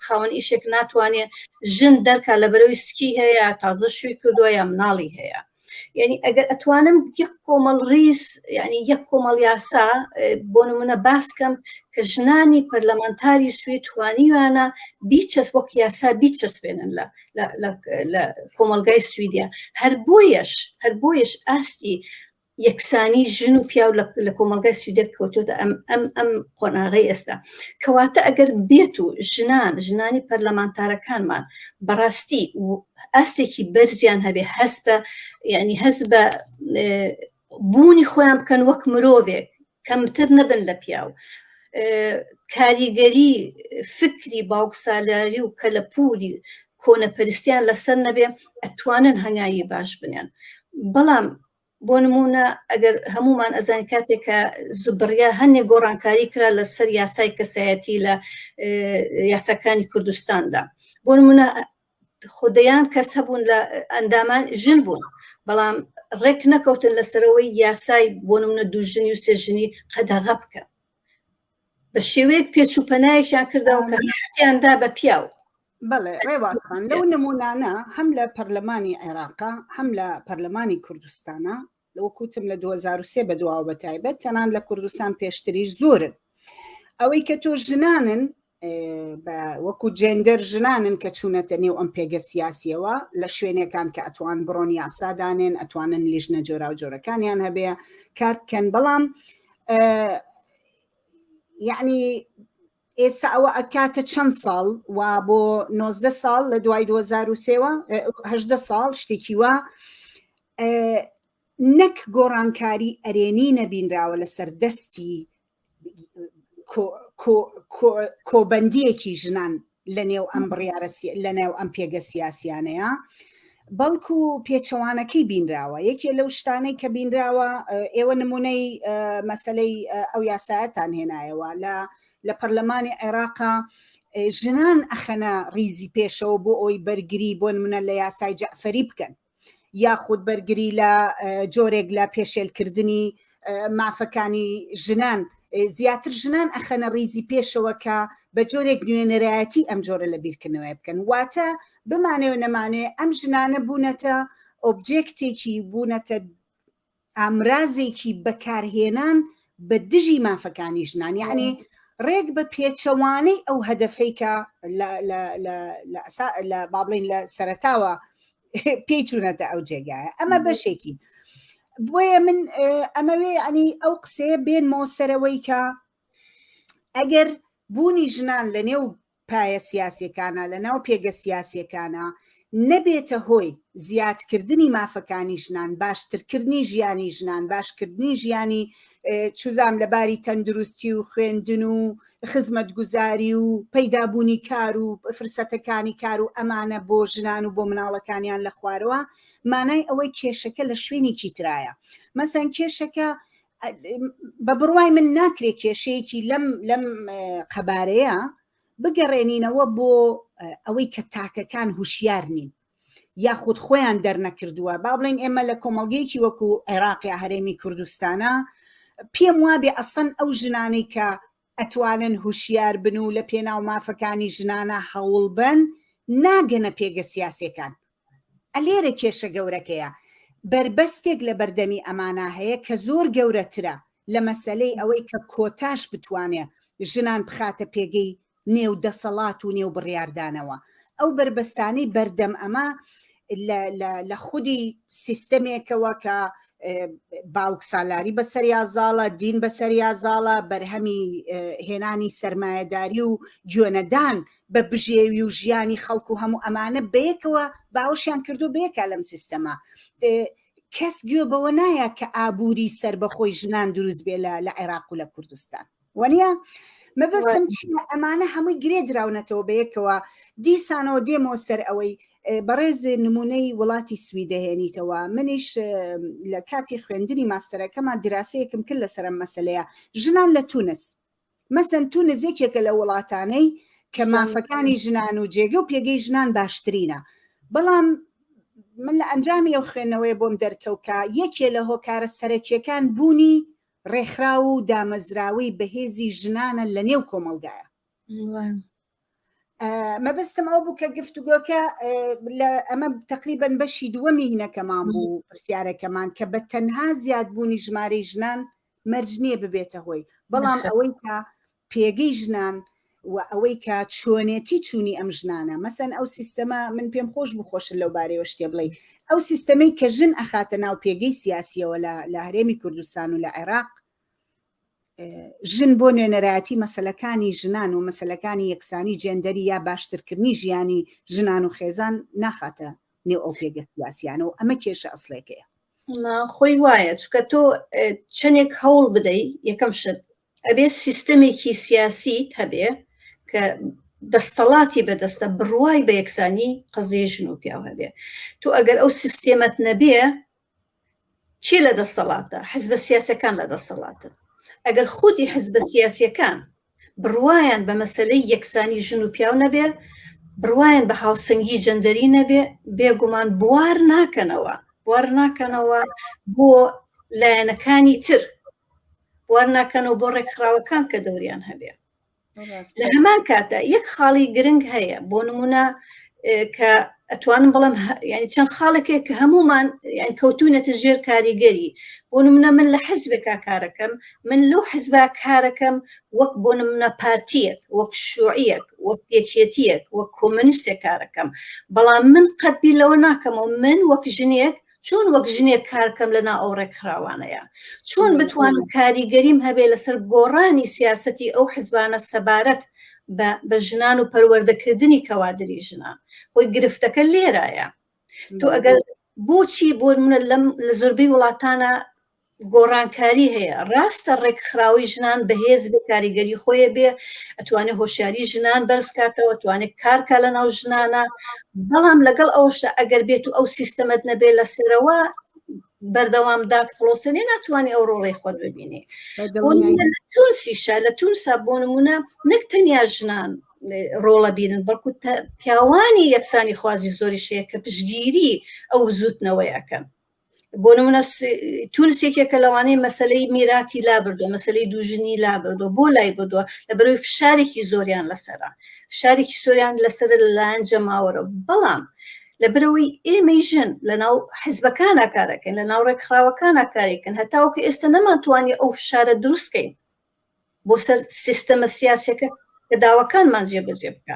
خاوەن ئیشێک ناتوانێت ژن دەرکا لە بەرەوەی سکی هەیە تازە شووی کردووە یا مناڵی هەیە یعنی ئەگەر ئەتوانم یەک کۆمەڵ ریز یعنی یەک کۆمەڵ یاسا بۆ نمونە باسکەم کە ژنانی پەرلەمانتاری سوێ توانیوانە بیچەس وەک یاسا بیچەسپێنن لە لە کۆمەلگای سویدیا هەر بۆیەش هەر بۆیەش ئاستی یەکسانی ژن و پیاو لە کۆمەڵگای سویدە کەوتۆتە ئەم ئەم ئەم قۆناغەی ئێستا کەواتە ئەگەر بێت و ژنان ژنانی پەرلەمانتارەکانمان بەڕاستی ئاستێکی بەرزیان هەبێ هەست بە یعنی هەست بە بوونی خۆیان بکەن وەک مرۆڤێک کەمتر نەبن لە پیاو. کاریگەری فکری باوکسالاری و کەلەپوری کۆنەپەرستیان لەسەر نەبێ ئەتوانن هەنگاوی باش بنێن بەڵام بۆ نمونە ئەگەر هەمومان ئەزانین کاتێک کە بڕیا هەندێک گۆڕانکاری کرا لەسەر یاسای کەسایەتی لە یاساکانی کوردستاندا بۆ نمونە خودیان کەس هەبوون لە ئەندامان ژن بوون بەڵام ڕێک نەکەوتن لەسەرەوەی یاسای بۆ نمونە دوو ژنی و سێ ژنی قەدەغە بکەن بە شێوەیەک پێچ و پەنایەکیان کردەوە کە حەقیان دا بە پیاو. بەڵێ ڕێواسان لەو نمونانە هەم لە پەرلەمانی عێراقا هەم لە پەرلەمانی کوردستانە وەکوتم لە 2023 بە دواوە بە تایبەت تەنان لە کوردستان پێشتریش زۆرن ئەوەی کە تۆ ژنانن وەکو جێندەر ژنانن کە چوونەتە نێو ئەم پێگە سیاسیەوە لە شوێنەکان کە ئەتوان بڕۆن یاسا دانێن ئەتوانن لیژنە جۆرا و جۆرەکانیان هەبێ کار بکەن بەڵام یعنی ئێستا ئەوە ئەکاتە چەند ساڵ و بۆ 90 ساڵ لە دوای 2023ەوە هەدە ساڵ شتێکی وا نەک گۆڕانکاری ئەرێنی نەبینراوە لەسەر دەستی کۆبەندیەکی ژنان لە نێو ئەم بڕیارە لە نێو ئەم پێگە سیاسیانەیە بەڵکو پێچەوانەکەی بینراوە یەکێ لەو شتانەی کە بینراوە ئێوە نمونەی مەسلەی ئەو یاسایەتان هێنایەوە لە لە پەرلەمانی عێراقا ژنان ئەخەنە ریزی پێشەوە بۆ ئەوی بەرگری بۆ نمونە لە یاسای جەعفەری بکەن یاخود بەرگری لە جۆرێک لە پێشێلکردنی مافەکانی ژنان زیاتر ژنان ئەخەنە ڕیزی پێشەوە کە بە جۆرێک نوێنەرایەتی ئەم جۆرە لە بیرکردنەوەی بکەن واتە بمانێ و نەمانێ ئەم ژنانە بوونەتە ئۆبجێکتێکی بوونەتە ئامرازێکی بەکارهێنان بە دژی مافەکانی ژنان یعنی ڕێک بە پێچەوانەی ئەو هەدەفەی کە لە با بڵین لە سەرەتاوە پێی چوونەتە ئەو جێگایە ئەمە بەشێکی بۆیە من ئەمەوێ ینی ئەو قسەیە بێنمەوە سەرەوەی کە ئەگەر بوونی ژنان لە نێو پایە سیاسیەکانا لە ناو پێگە سیاسیەکانا نەبێتە هۆی زیادکردنی مافەکانی ژنان، باشترکردنی ژیانی ژنان، باشکردنی ژیانی چوزام لە باری تەندروستی و خوێندن و خزمەتگوزاری و پەیدابوونی کار و فرسەتەکانی کار و ئەمانە بۆ ژنان و بۆ مناڵەکانیان لە خوارەوە، مانای ئەوەی کێشەکە لە شوێنێکی ترایە. مەسەن کێشەکە بە بڕوای من ناکرێ کێشەیەکی لەم لەم قەبارەیە بگەڕێنینەوە بۆ ئەوەی کە تاکەکان هوشیار نین یاخود خۆیان دەرنەکردووە با بڵێن ئێمە لە کۆمەڵگەیەکی وەکو عێراق یا هەرێمی کوردستانە پێم وابێ ئەسڵەن ئەو ژنانەی کە ئەتوانن هوشیار بن و لە پێناو مافەکانی ژنانە هەوڵبەن ناگەنە پێگە سیاسیەکان ئەلێرە کێشە گەورەکەیە بەربەستێک لە بەردەمی ئەمانە هەیە کە زۆر گەورەترە لە مەسەلەی ئەوەی کە کۆتاش بتوانێ ژنان بخاتە پێگەی نێو دەسەڵات و نێو بڕیاردانەوە. ئەو بەربەستانەی بەردەم ئەمە لە خودی سیستەمێکەوە کە باوکسالاری بەسەریا زاڵە، دین بەسەریا زاڵە، بەرهەمی هێنانی سەرمایەداری و گوێنەدان بە بژێوی و ژیانی خەڵک و هەموو ئەمانە بەیەکەوە باوەشیان کردو بەیەکا لەم سیستەمە. کەس گوێ بەوە نایە کە ئابووری سەربەخۆی ژنان دروست بێ لە عێراق و لە کوردستان. وەنیە؟ مەبەستم چیە ئەمانە هەمووی گرێ دراونەتەوە بەیەکەوە دیسانەوە دێمەوە سەر ئەوەی بەڕێز نمونەی وڵاتی سوید دەهێنیتەوە منیش لە کاتی خوێندنی ماستەرەکەمان دراسەیەکم کرد لەسەر ئەم مەسەلەیە ژنان لە تونس مەسەن تونس یەکێکە لە وڵاتانەی کە مافەکانی ژنان و جێگە و پێگەی ژنان باشترینە بەڵام من لە ئەنجامی ئەو خوێندنەوەی بۆم دەرکەوت کە یەکێ لە هۆکارە سەرەکیەکان بوونی ڕێکخراو و دامەزراوەی بەهێزی ژنانە لە نێو کۆمەڵگایە. مەبەستم ئەو بوو کە گفتوگۆکە لە ئەمە تقریبن بەشی دووەمی هینەکەمان بوو پرسیارەکەمان کە بە تەنها زیادبوونی ژمارەی ژنان مەرج نییە ببێتە هۆی بەڵام ئەوەی کە پێگەی ژنان و ئەوەی کە چۆنێتی چوونی ئەم ژنانە مەسەن ئەو سیستەمە من پێم خۆش بوو خۆشت لەو بارەیەوە شتێ بڵێ ئەو سیستەمەی کە ژن ئەخاتە ناو پێگەی سیاسیەوە لە لە هەرێمی کوردستان و لە عێراق ژن بۆ نوێنەرایەتی مەسلەکانی ژنان و مەسلەکانی یەکسانی جێندەری یا باشترکردنی ژیانی ژنان و خێزان ناخاتە نێو ئەو پێگە سیاسیانە و ئەمە کێشە ئەسڵێکەیە. خۆی وایە چکە تۆ چەندێک هەوڵ بدەی یەکەم شت. ئەبێ سیستەمێکی سیاسیت هەبێ کە دەستەڵاتی بەدەستە بڕوای بە یەکسانی قەزیەی ژن و پیاو هەبێ. تۆ ئەگەر ئەو سیستێمەت نەبێ چی لە دەستەڵاتە؟ حزبە سیاسەکان لە دەستەڵاتن. ئەگەر خودی حزبە سیاسیەکان بڕوایان بە مەسەلەی یەکسانی ژن و پیاو نەبێ، بڕوایان بە هاوسەنگی جەندەری نەبێ، بێگومان بوار ناکەنەوە، بوار ناکەنەوە بۆ لایەنەکانی تر، بوار ناکەنەوە بۆ ڕێکخراوەکان کە دەوریان هەبێ. لە هەمان کاتدا یەک خاڵی گرنگ هەیە بۆ نمونە کە ئەتوانم بڵێم ینی چەند خاڵێکێک کە هەمومان یان کەوتونەتە ژێر کاریگەری بۆ نمونە من لە حزبێکا کارەکەم من لەو حزبا کارەکەم وەک بۆ نمونە پارتیەک وەک شوعیەک وەک یەکێتیەک وەک کۆمەنیستێک کارەکەم بەڵام من قەت بیر لەوە ناکەمەوە من وەک ژنێک چۆن وەک ژنێک کارکەم لە ناو ئەو ڕێکخراوانەیە چۆن بتوانم کاریگەریم هەبێ لەسەر گۆڕانی سیاسەتی ئەو حزبانە سەبارەت بە ژنان و پەروەردەکردنی کەوادری ژنان خۆی گرفتەکە لێرایە تۆ ئەگەر بۆچی بۆ منە لەم لە زۆربەی وڵاتانە گۆڕانکاری هەیە ڕاستە ڕێکخراوی ژنان بەهێز بێ کاریگەری خۆیە بێ ئەتوانێت هۆشیاری ژنان بەرزکاتەوە توانێت کارکە لە ناو ژنانە بەڵام لەگەڵ ئەوشە ئەگەر بێت و ئەو سیستەمەت نەبێت لە سەرەوە بەردەوام دات پڵۆسێنێ ناتوانانی ئەو ڕۆڵی خۆت ببینی لە تونسیشە لە تونسا بۆ نمونە نەک تەنیا ژنان ڕۆڵە بینن بەڵکو پیاوانی یەکسانی خوازی زۆریش هەیە کە پشگیری ئەو بزوتنەوەیەکەن بۆ نمونە تونس یەکێکە لەوانەیە مەسلەی میراتی لابردووە مەسلەی دوژنی لابردووە بۆ لای بردووە لە بەرەوەی فشارێکی زۆریان لەسرە فشارێکی سۆریان لەسەر لەلایەن جەماوەرە بەڵام لەبەرەوەی ئێمەی ژن لەناو حزبەکانە کارەکەن لە ناو ڕێکخراوەکانە کارێکن هەتاوەکو ئێستا نەمانتوانی ئەو فشارە دروستکەین بۆ سەر سیستەمە سیاسەکە کە داواکانمان جێبەجێ بکە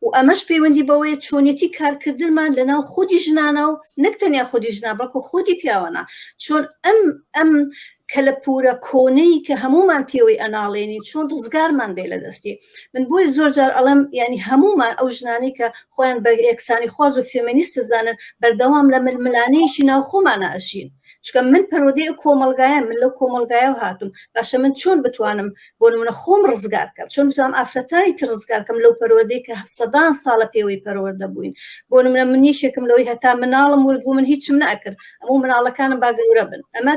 و ئەمەش پەیوەندی بەوەیە چۆنیەتی کارکردنمان لە ناو خودی ژنانە و نەک تەنیا خودی ژنا بەڵکو خودی پیاوانە چۆن ئەم ئەم کەلەپورە کۆنەی کە هەمومان تێوەی ئەناڵێنی چۆن ڕزگارمان بێ لە دەستی من بۆی زۆر جار ئەڵێم ینی هەمومان ئەو ژنانەی کە خۆیان بە یەکسانی خواز و فێمینیستە زانن بەردەوام لە ململانەیەکی ناوخۆمانە ئەژین چونکە من پەروەردەی ئەو کۆمەڵگایە من لەو کۆمەڵگایەوە هاتووم باشە من چۆن بتوانم بۆ نمونە خۆم ڕزگار کەم چۆن بتوانم ئافرەتانی تر ڕزگار کەم لەو پەروەردەی کە سەدان ساڵە پێوەی پەروەردە بووین بۆ نمونە من یەکێکم لەوەی هەتا مناڵم ورد بوو من هیچم نەئەکرد هەموو مناڵەکانم با گەورە بن ئەمە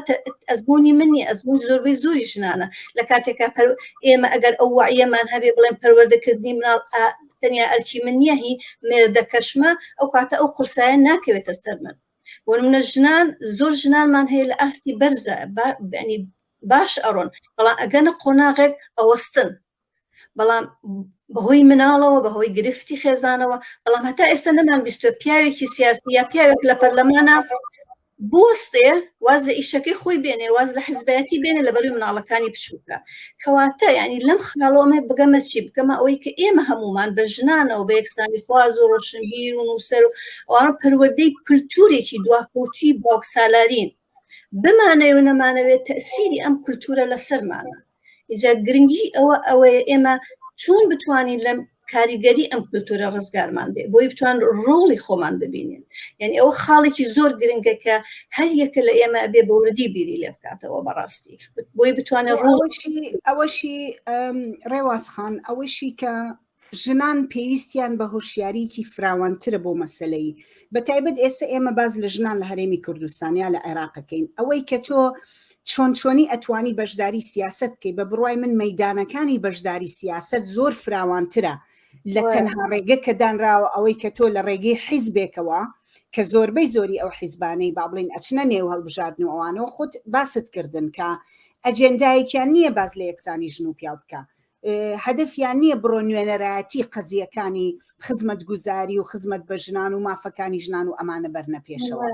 ئەزمموی من نیە ئەزمموی زۆربەی زۆری ژنانە لە کاتێکا ئێمە ئەگەر ئەو وعیەمان هەبێ بڵێن پەروەردەکردنی مناڵ تەنیا ئەرکی من نییە هی مێردەکەشمە ئەو کاتە ئەو قورسایە ناکەوێتە سەر من بۆ نمونە ژنان زۆر ژنانمان هەیە لە ئاستی بەرزە ینی باش ئەڕۆن بەڵام ئەگەنە قۆناغێک ئەوەستن بەڵام بەهۆی مناڵەوە بەهۆی گرفتی خێزانەوە بەڵام هەتا ئێستا نەمان بیستوە پیاوێکی سیاسی یا پیاوێک لە پەرلەمانە بوەستێ واز لە ئیشەکەی خۆی بێنێ واز لە حزبایەتی بێنێ لە بەروی مناڵەکانی بچووکە کەواتە ینی لەم خاڵۆمە بگەمە چی بگەمە ئەوەی کە ئێمە هەمومان بە ژنانەوە بە یەکسانی خواز و ڕۆشنبیر و نووسەر و ئەوانە پەروەردەی کولتورێکی دواکەوتوی باوکسالارین بمانەوێ و نەمانەوێت تەسیری ئەم کولتورە لەسەرمانە ئیجا گرنگی ئەوە ئەوەیە ئێمە چۆن بتوانین لەم کاریگەری ئەم کولتورە ڕزگارمان بێ بۆی بتوان ڕۆڵی خۆمان ببینین یعنی ئەوە خاڵێکی زۆر گرنگە کە هەر یەکە لە ئێمە ئەبێ بە وردی بیری لێ بکاتەوە بەڕاستی بۆی بتوانێت ڕۆڵی ئەوەشی ڕێواز خان ئەوەشی کە ژنان پێویستیان بە هۆشیاریکی فراوانترە بۆ مەسلەی بە تایبەت ئێستا ئێمە باز لە ژنان لە هەرێمی کوردستان یا لە عێراقەکەین ئەوەی کە تۆ چۆن چۆنی ئەتوانی بەشداری سیاسەت بکەی بە بڕوای من مەیدانەکانی بەشداری سیاسەت زۆر فراوانترە لە تەنها ڕێگە کە دانراوە ئەوەی کە تۆ لە ڕێگەی حیزبێکەوە کە زۆربەی زۆری ئەو حیزبانەی با بڵین ئەچنە نێو هەڵبژاردن و ئەوانەوە خۆت باست کردن کە ئەجێندایەکیان نییە باز لە یەکسانی ژن و پیاو بکە هەدەفیان نییە بڕۆ نوێنەرایەتی قەزیەکانی خزمەتگوزاری و خزمەت بە ژنان و مافەکانی ژنان و ئەمانە بەرنە پێشەوە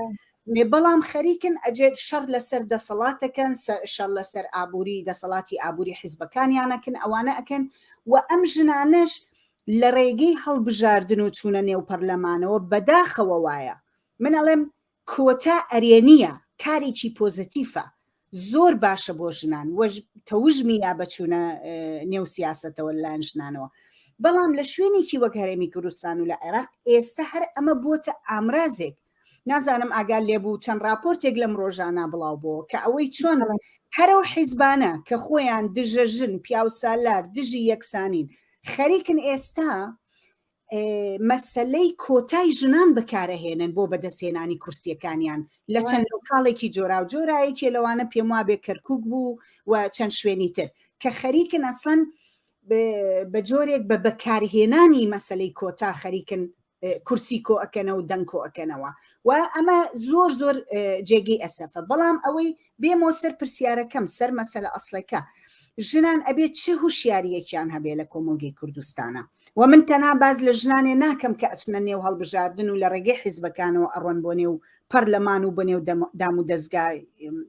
بەڵام خەریکن ئەجێت شەڕ لەسەر دەسەڵاتەکەن شەڕ لەسەر ئابووری دەسەڵاتی ئابووری حیزبەکانیانەکەن ئەوانە ئەکەن و ئەم ژنانەش لە ڕێگەی هەڵبژاردن و چوونە نێو پەرلەمانەوە بەداخەوە وایە من ئەڵێم کۆتا ئەرێنییە، کارێکی پۆزەتیفە، زۆر باشە بۆ ژنان و تەوژمی یا بە چوونە نێو سیاسەتەوە لەلایەن ژنانەوە. بەڵام لە شوێنێکی وەک هەرێمی کوردستان و لە عێراق ئێستا هەر ئەمە بۆتە ئامرازێک. نازانم ئاگات لێ بوو چەند ڕاپۆرتێک لەم ڕۆژانە بڵاو بۆ کە ئەوەی چۆن هەرەو حیزبانە کە خۆیان دژە ژن پیاوسالار دژی یەکسانین خەریکن ئێستا مەسەلەی کۆتای ژنان بەکارەهێنن بۆ بەدەستهێنانی کورسیەکانیان لە چەند لۆکاڵێکی جۆراوجۆرا یەکێ لەوانە پێم وابێ کەرکک بوو و چەند شوێنی تر کە خەریکن ئەسڵەن بە جۆرێک بە بەکارهێنانی مەسلەی کۆتا خەریکن کورسی کۆ ئەکەنەوە و دەنگ کۆ ئەکەنەوە و ئەمە زۆر زۆر جێگەی ئەسەفە بەڵام ئەوەی بێمەوە سەر پرسیارەکەم سەر مەسەلە ئەسڵەکە ژنان ئەبێ چ هوشیاریەکیان هەبێ لە کۆمەڵگەی کوردستانە و من تەنها باز لە ژنانێ ناکەم کە ئەچنە نێو هەڵبژاردن و لە ڕێگەی حیزبەکانەوە ئەڕۆن بۆ نێو پەرلەمان و بۆ نێو دام و دەزگا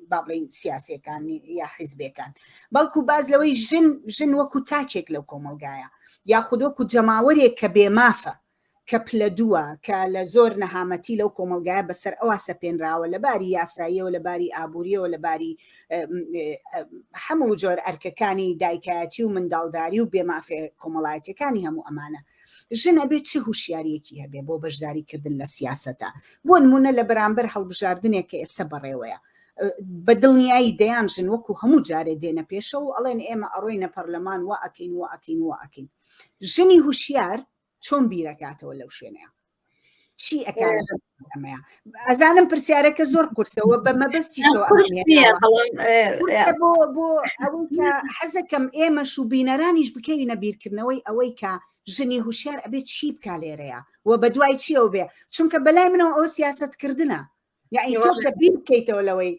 با بڵێین سیاسیەکان یا حیزبەکان بەڵکو باز لەوەی ژن ژن وەکو تاکێک لەو کۆمەڵگایە یاخود وەکو جەماوەرێک کە بێمافە کە پلە دووە، کە لە زۆر نەهامەتی لەو کۆمەڵگایە بەسەر ئەوا سەپێنراوە لە باری یاساییەوە، لە باری ئابوورییەوە، لە باری هەموو جۆر ئەرکەکانی دایکایەتی و منداڵداری و بێمافێ کۆمەڵایەتیەکانی هەموو ئەمانە. ژن ئەبێ چ هوشیاریەکی هەبێ بۆ بەشداری کردن لە سیاسەتە؟ بۆ نموونە لە بەرامبەر هەڵبژاردنێک کە ئێستا بەڕێوەیە، بە دڵنیایی دەیان ژن وەکو هەموو جارێ دێنە پێشەوە و ئەڵێن ئێمە ئەڕۆینە پەرلەمان وا ئەکەین وا ئەکەین وا ئەکەین. ژنی هوشیار چۆن بیرەکاتەوە لەو شوێنەیە چی ئەمەیە ئەزانم پرسیارەکە زۆر قورسەوە بە مەبەستی بۆ بۆ ئەوەی کە حەزەکەم ئێمەش و بینەرانیش بکەوینە بیرکردنەوەی ئەوەی کە ژنی هوشیار ئەبێت چی بکا لێرەیە و بە دوای چیەوە بێ چونکە بەلای منەوە ئەو سیاستکردنە یعنی تۆ کە بیر بکەیتەوە لەوەی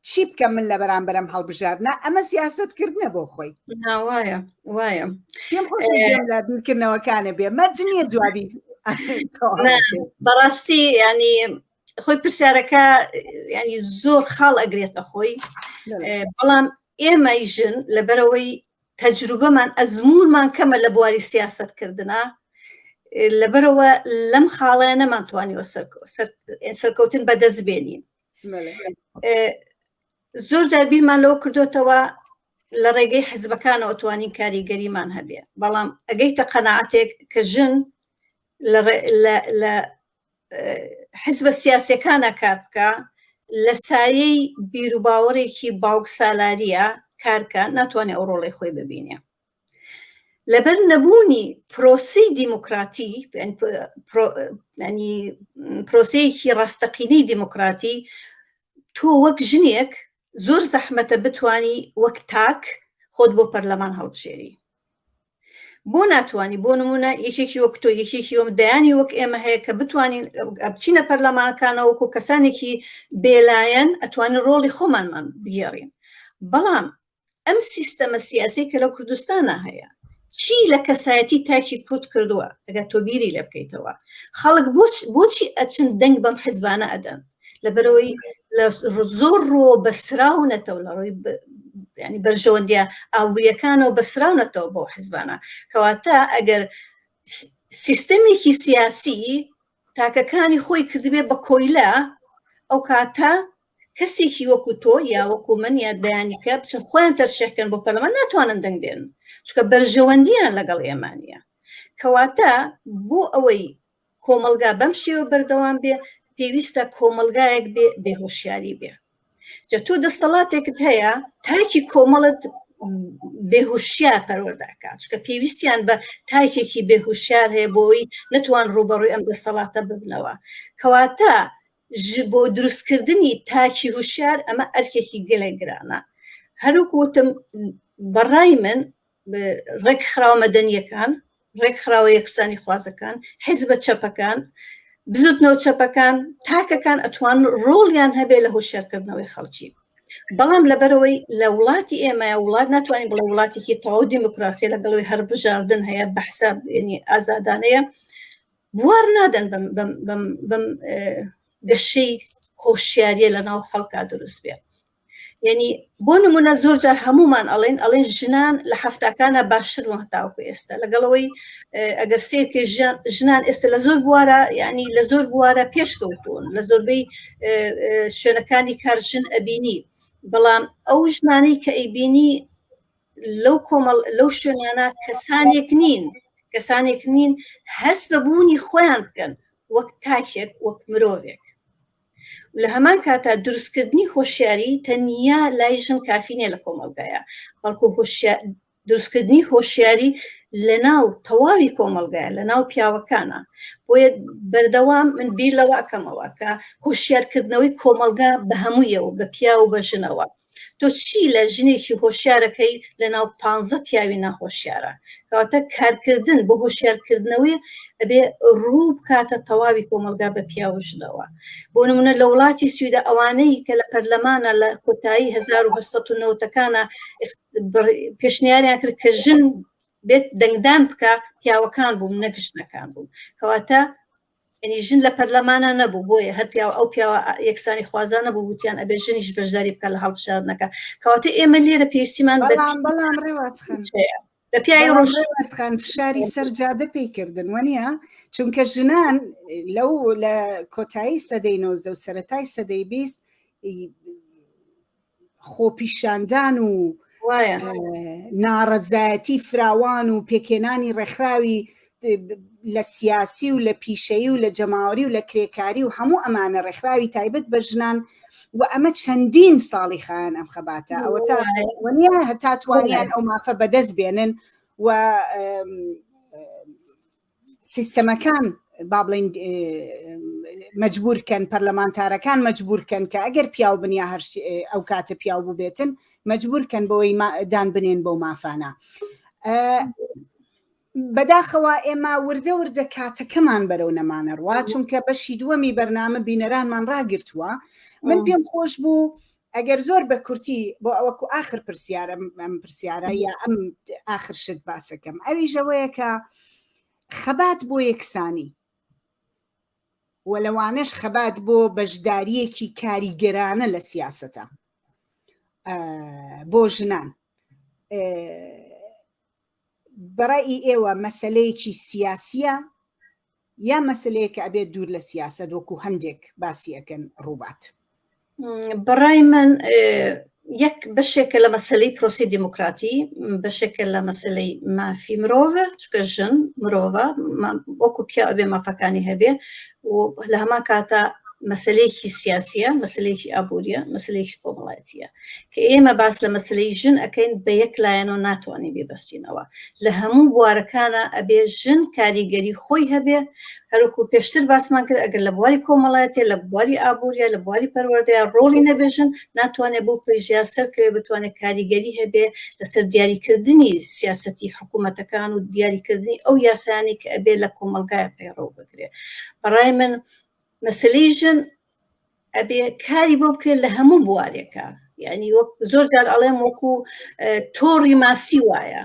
چی بکەم من لە بەرامبەرم هەڵبژاردنە ئەمە سیاست کردنە بۆ خۆی وایە وایە پێم خۆش لە بیرکردنەوەکانە بێ مەرج نییە جوابی بەڕاستی ینی خۆی پرسیارەکە ینی زۆر خاڵ ئەگرێتە خۆی بەڵام ئێمەی ژن لەبەرەوەی تەجروبەمان ئەزمونمان کەمە لە بواری سیاستکردنا لەبەرەوە لەم خاڵەیە نەمانتوانیوە سەرکەوتن بەدەست بێنین زۆر جار بیرمان لەوە کردوتەوە لە ڕێگەی حزبەکانەوە توانین کاریگەریمان هەبێ بەڵام ئەگەیتە قەنەعاتێک کە ژن لە حزبە سیاسەکانە کار بکە لە سایەی بیروباوەڕێکی باوک سالاریە کارکە ناتوانێت ئەو ڕۆڵی خۆی ببینێ لەبەر نەبوونی پرۆسەی دیموکراتی پرۆسەیەکی ڕاستەقینەی دیموکراتی تۆ وەک ژنێک زۆر زەحمەتە بتانی وەک تاک خۆت بۆ پەرلەمان هەڵبژێری بۆ ناتوانانی بۆ نمونە یەکێکی وەک تۆ یەکێکی وەم دەیانی وەک ئێمە هەیە کە بتوانین بچینە پەرلەمانەکانەوە وەکو کەسانێکی بێلایەن ئەتوانین ڕۆڵی خۆمانمان بگێڕین بەڵام ئەم سیستەمە سیاسی کە لە کوردستانە هەیە چی لە کەسایەتی تاکی کورد کردووە ئەگەر تۆ بیری لێ بکەیتەوە خەڵک بۆچی ئەچن دەنگ بەم حزبانە ئەدەن لەبەرەوەی لە زۆر ڕۆ بەسراونەتەوە لە ڕووی ینی بەرژەوەندیە ئابووریەکانەوە بەسراونەتەوە بۆ حزبانە کەواتە ئەگەر سیستەمێکی سیاسی تاکەکانی خۆی کردبێ بە کۆیلە ئەو کاتە کەسێکی وەکو تۆ یا وەکو من یا دەیانیکە بچن خۆیان تەرشیحکەن بۆ پەرلەمان ناتوانن دەنگ بێن چونکە بەرژەوەندیان لەگەڵ ئێمە نییە کەواتە بۆ ئەوەی کۆمەلگا بەم شێوە بەردەوام بێ پێویستە کۆمەلگایەک بێ بێهۆشیاری بێ جا تۆ دەستەڵاتێکت هەیە تاکی کۆمەڵت بێهوشیار پەروەردەکات چونکە پێویستیان بە تاکێکی بێهوشیار هەیە بۆی نەتوان ڕوبەڕووی ئەم دەستەڵاتە ببنەوە کەواتە بۆ دروستکردنی تاکی هوشیار ئەمە ئەرکێکی گەلێک گرانە هەروک وتم بەڕای من ڕێکخراوە مەدەنیەکان ڕێکخراوە یەکسانی خوازەکان حیزبە چەپەکان بزوتنەوە چەپەکان تاکەکان ئەتوان ڕۆڵیان هەبێ لە هۆشیارکردنەوەی خەڵکی بەڵام لەبەرەوەی لە وڵاتی ئێمە وڵات ناتوانین بڵێ وڵاتێکی تەواو دیموکراسیە لەگەڵەوەی هەربژاردن هەیە بە حساب ینی ئازادانەیە بوار نادەن بەم گەشەی هۆشیاریە لە ناو خەڵکا دروست بێ یعنی بۆ نمونە زۆر جار هەمومان ئەڵێن ئەڵێن ژنان لە هەفتاکانە باشتر بوون هەتاوەکو ئێستا لەگەڵەوەی ئەگەر سێکە ژنان ئێستا لە زۆر بوارە ینی لە زۆر بوارە پێشکەوتون لە زۆربەی شوێنەکانی کار ژن ئەبینی بەڵام ئەو ژنانەی کە ئەیبینی لەو کۆمەڵ لەو شوێنانە کەسانێک نین کەسانێک نین هەست بە بوونی خۆیان بکەن وەک تاکێک وەک مرۆڤێک. لە هەمان کاتا دروستکردنی هۆشیاری تەنیا لای ژن کافی نیە لە کۆمەڵگایە بەڵکو دروستکردنی هۆشیاری لە ناو تەواوی کۆمەڵگایە لە ناو پیاوەکانە بۆیە بەردەوام من بیر لەوە ئەکەمەوە کە هۆشیارکردنەوەی کۆمەڵگا بە هەموویەوە بە پیاو و بە ژنەوە تۆ چی لە ژنێکی هۆشیارەکەی لە ناو پانزە پیاوی ناهۆشیارە کەواتە کارکردن بۆ هۆشیارکردنەوەی ئەبێ ڕوو بکاتە تەواوی کۆمەڵگا بە پیاو و ژنەوە بۆ نمونە لە وڵاتی سویدە ئەوانەی کە لە پەرلەمانە لە کۆتایی 1990ەکانە پێشنیاریان کرد کە ژن بێت دەنگدان بکە پیاوەکان بووم نەک ژنەکان بووم کەواتە یعنی ژن لە پەرلەمانە نەبوو بۆیە هەر پیاوە ئەو پیاوە یەکسانی خوازانە بوو وتیان ئەبێ ژنیش بەشداری بکە لە هەڵبژاردنەکە کەواتە ئێمە لێرە پێویستیمان بەڵام بەڵام ڕێوازخان بە پیاوی ڕۆژ ڕێوازخان فشاری سەر جادە پێی کردن وەنیە چونکە ژنان لەو لە کۆتایی سەدەی 19 و سەرەتای سەدەی 20 خۆپیشاندان و ناڕەزایەتی فراوان و پێکهێنانی ڕێکخراوی لە سیاسی و لە پیشەیی و لە جەماوەری و لە کرێکاری و هەموو ئەمانە ڕێکخراوی تایبەت بە ژنان و ئەمە چەندین ساڵی خایەن ئەم خەباتە ئەوە تا وەنیە هەتا توانیان ئەو مافە بەدەست بێنن و سیستەمەکان با بڵین مەجبور کەن پەرلەمانتارەکان مەجبور کەن کە ئەگەر پیاو بن یا هەر ئەو کاتە پیاو بووبێتن مەجبور کەن بەوەی دان بنێن بەو مافانە بەداخەوە ئێمە وردە وردە کاتەکەمان بەرەو نەمانە ڕوا چونکە بەشی دووەمی بەرنامە بینەرانمان ڕاگرتووە من پێم خۆش بوو ئەگەر زۆر بە کورتی بۆ ئەوەکو ئاخر پرسیارم ئەم پرسیارە یا ئەم ئاخر شت باسەکەم ئەویش ئەوەیە کە خەبات بۆ یەکسانی و لەوانەش خەبات بۆ بەشداریەکی کاریگەرانە لە سیاسەتە بۆ ژنان بەڕای ئێوە مەسلەیەکی سیاسیە یا مەسلەیەکە ئەبێت دوور لە سیاسەت وەکو هەندێک باسی ئەکەن ڕووبات؟ بەڕای من یەک بەشێکە لە مەسلەی پرۆسی دیموکراتی بەشێکە لە مەسلەی مافی مرۆڤ چکە ژن مرۆڤە وەکو پیا ئەبێ مافەکانی هەبێ و لە هەمان کاتە مەسلەیەکی سیاسیە مەسلەیەکی ئابووریە مەسلەیەکی کۆمەڵایەتیە کە ئێمە باس لە مەسلەی ژن ئەکەین بە یەک لایەنەوە ناتوانین بیبەستینەوە لە هەموو بوارەکانە ئەبێ ژن کاریگەری خۆی هەبێ هەروکو پێشتر باسمان کرد ئەگەر لە بواری کۆمەڵایەتی لە بواری ئابووریە لە بواری پەروەردەیە ڕۆڵی نەبێژن ناتوانێت بۆ پێژیا سەرکەوێ بتوانێت کاریگەری هەبێ لەسەر دیاریکردنی سیاسەتی حکوومەتەکان و دیاریکردنی ئەو یاسایانی کە ئەبێ لە کۆمەڵگای پەیڕەو بکرێ بەڕای من مەسلەی ژن ئەبێ کاری بۆ بکرێت لە هەموو بوارێکە یعنی وەک زۆر جار ئەڵێم وەکو تۆڕی ماسی وایە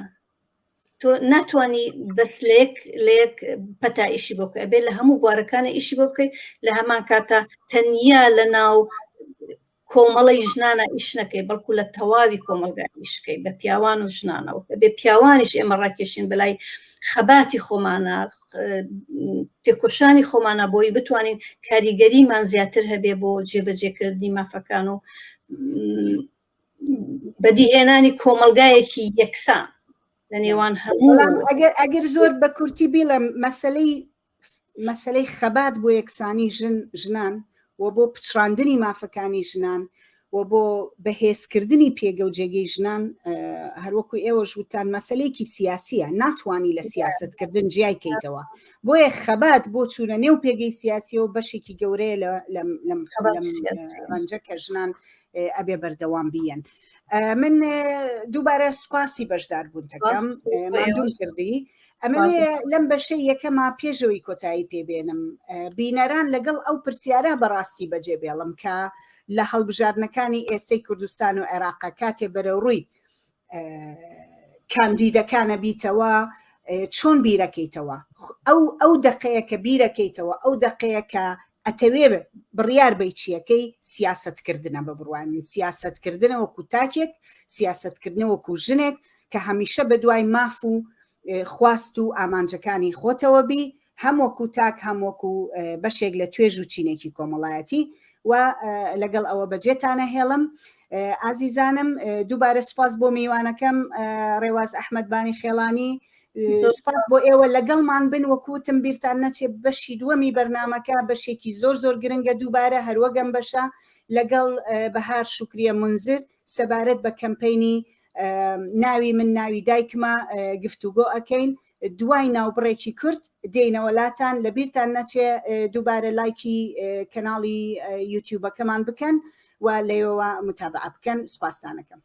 تۆ ناتوانانی بەس لە یەک لە یەک پەتا ئیشی بۆ بکە ئەبێ لە هەموو بوارەکانە ئیشی بۆ بکەیت لە هەمان کاتە تەنیا لە ناو کۆمەڵی ژنانە ئیش نەکەی بەڵکو لە تەواوی کۆمەڵگا ئیشکەی بە پیاوان و ژنانەوە بێ پیاوانیش ئێمە ڕاکێشین بەلای خەباتی خۆمانە تێکۆشانی خۆمانە بۆی بتوانین کاریگەریمان زیاتر هەبێ بۆ جێبەجێکردنی مافەکان و بەدیهێنانی کۆمەلگایەکی یەکسان لە نێوان هەموو ئەگەر ئەگەر زۆر بە کورتی بیڵێم مەسلەی مەسلەی خەبات بۆ یەکسانی ژن ژنان و بۆ پچڕاندنی مافەکانی ژنان و بۆ بەهێزکردنی پێگە و جێگەی ژنان هەروەکو ئێوەش وتان مەسلەیەکی سیاسیە ناتوانانی لە سیاستکردن جیای کەیتەوە بۆیە خەبات بۆ چوونە نێو پێگەی سیاسیەوە بەشێکی گەورەیە لەم ڕەنجە کە ژنان ئەبێ بەردەوام بیەن. من دووبارە سوپاسی بەشدار بوونتەکەم ماندوم کردی ئەمەوێ لەم بەشەی یەکەما پێشەوەی کۆتایی پێبێنم بینەران لەگەڵ ئەو پرسیارە بەڕاستی بەجێ بێڵم کە لە هەڵبژاردنەکانی ئێستەی کوردستان و عێراقا کاتێ بەرەوڕووی کاندیدەکانە بیتەوە چۆن بیرەکەیتەوە ئەو ئەو دەقەیە کە بیرەکەیتەوە ئەو دەقەیە کە ئەتەوێ بڕیار بەی چیەکەی سیاسەتکردنە بە بڕوای من سیاسەتکردنە وەکو تاکێک سیاسەتکردنە وەکو ژنێک کە هەمیشە بە دوای ماف و خواست و ئامانجەکانی خۆتەوە بی هەم وەکو تاک هەم وەکو بەشێک لە توێژ و چینێکی کۆمەڵایەتی و لەگەڵ ئەوە بەجێتانە هێڵم ئازیزانم دووبارە سوپاس بۆ میوانەکەم ڕێواز ئەحمەد بانی خێڵانی. سپاس بۆ ئێوە لەگەڵمان بن وەکوتم بیرتان نەچێ بەشی دووەمی بەرنمەکە بەشێکی زۆر زۆر گرنگە دووبارە هەروەگەم بەشە لەگەڵ بەهار شوکریە منزر سەبارەت بە کەمپەینی ناوی من ناوی دایکمە گفتوگۆ ئەکەین دوای ناوبڕێکی کورت دێینەوە لاتان لەبیرتان نەچێ دووبارە لایکی کەناڵی یوتیوبەکەمان بکەن و لەوێوە متابعە بکەن سوپاستانەکەم.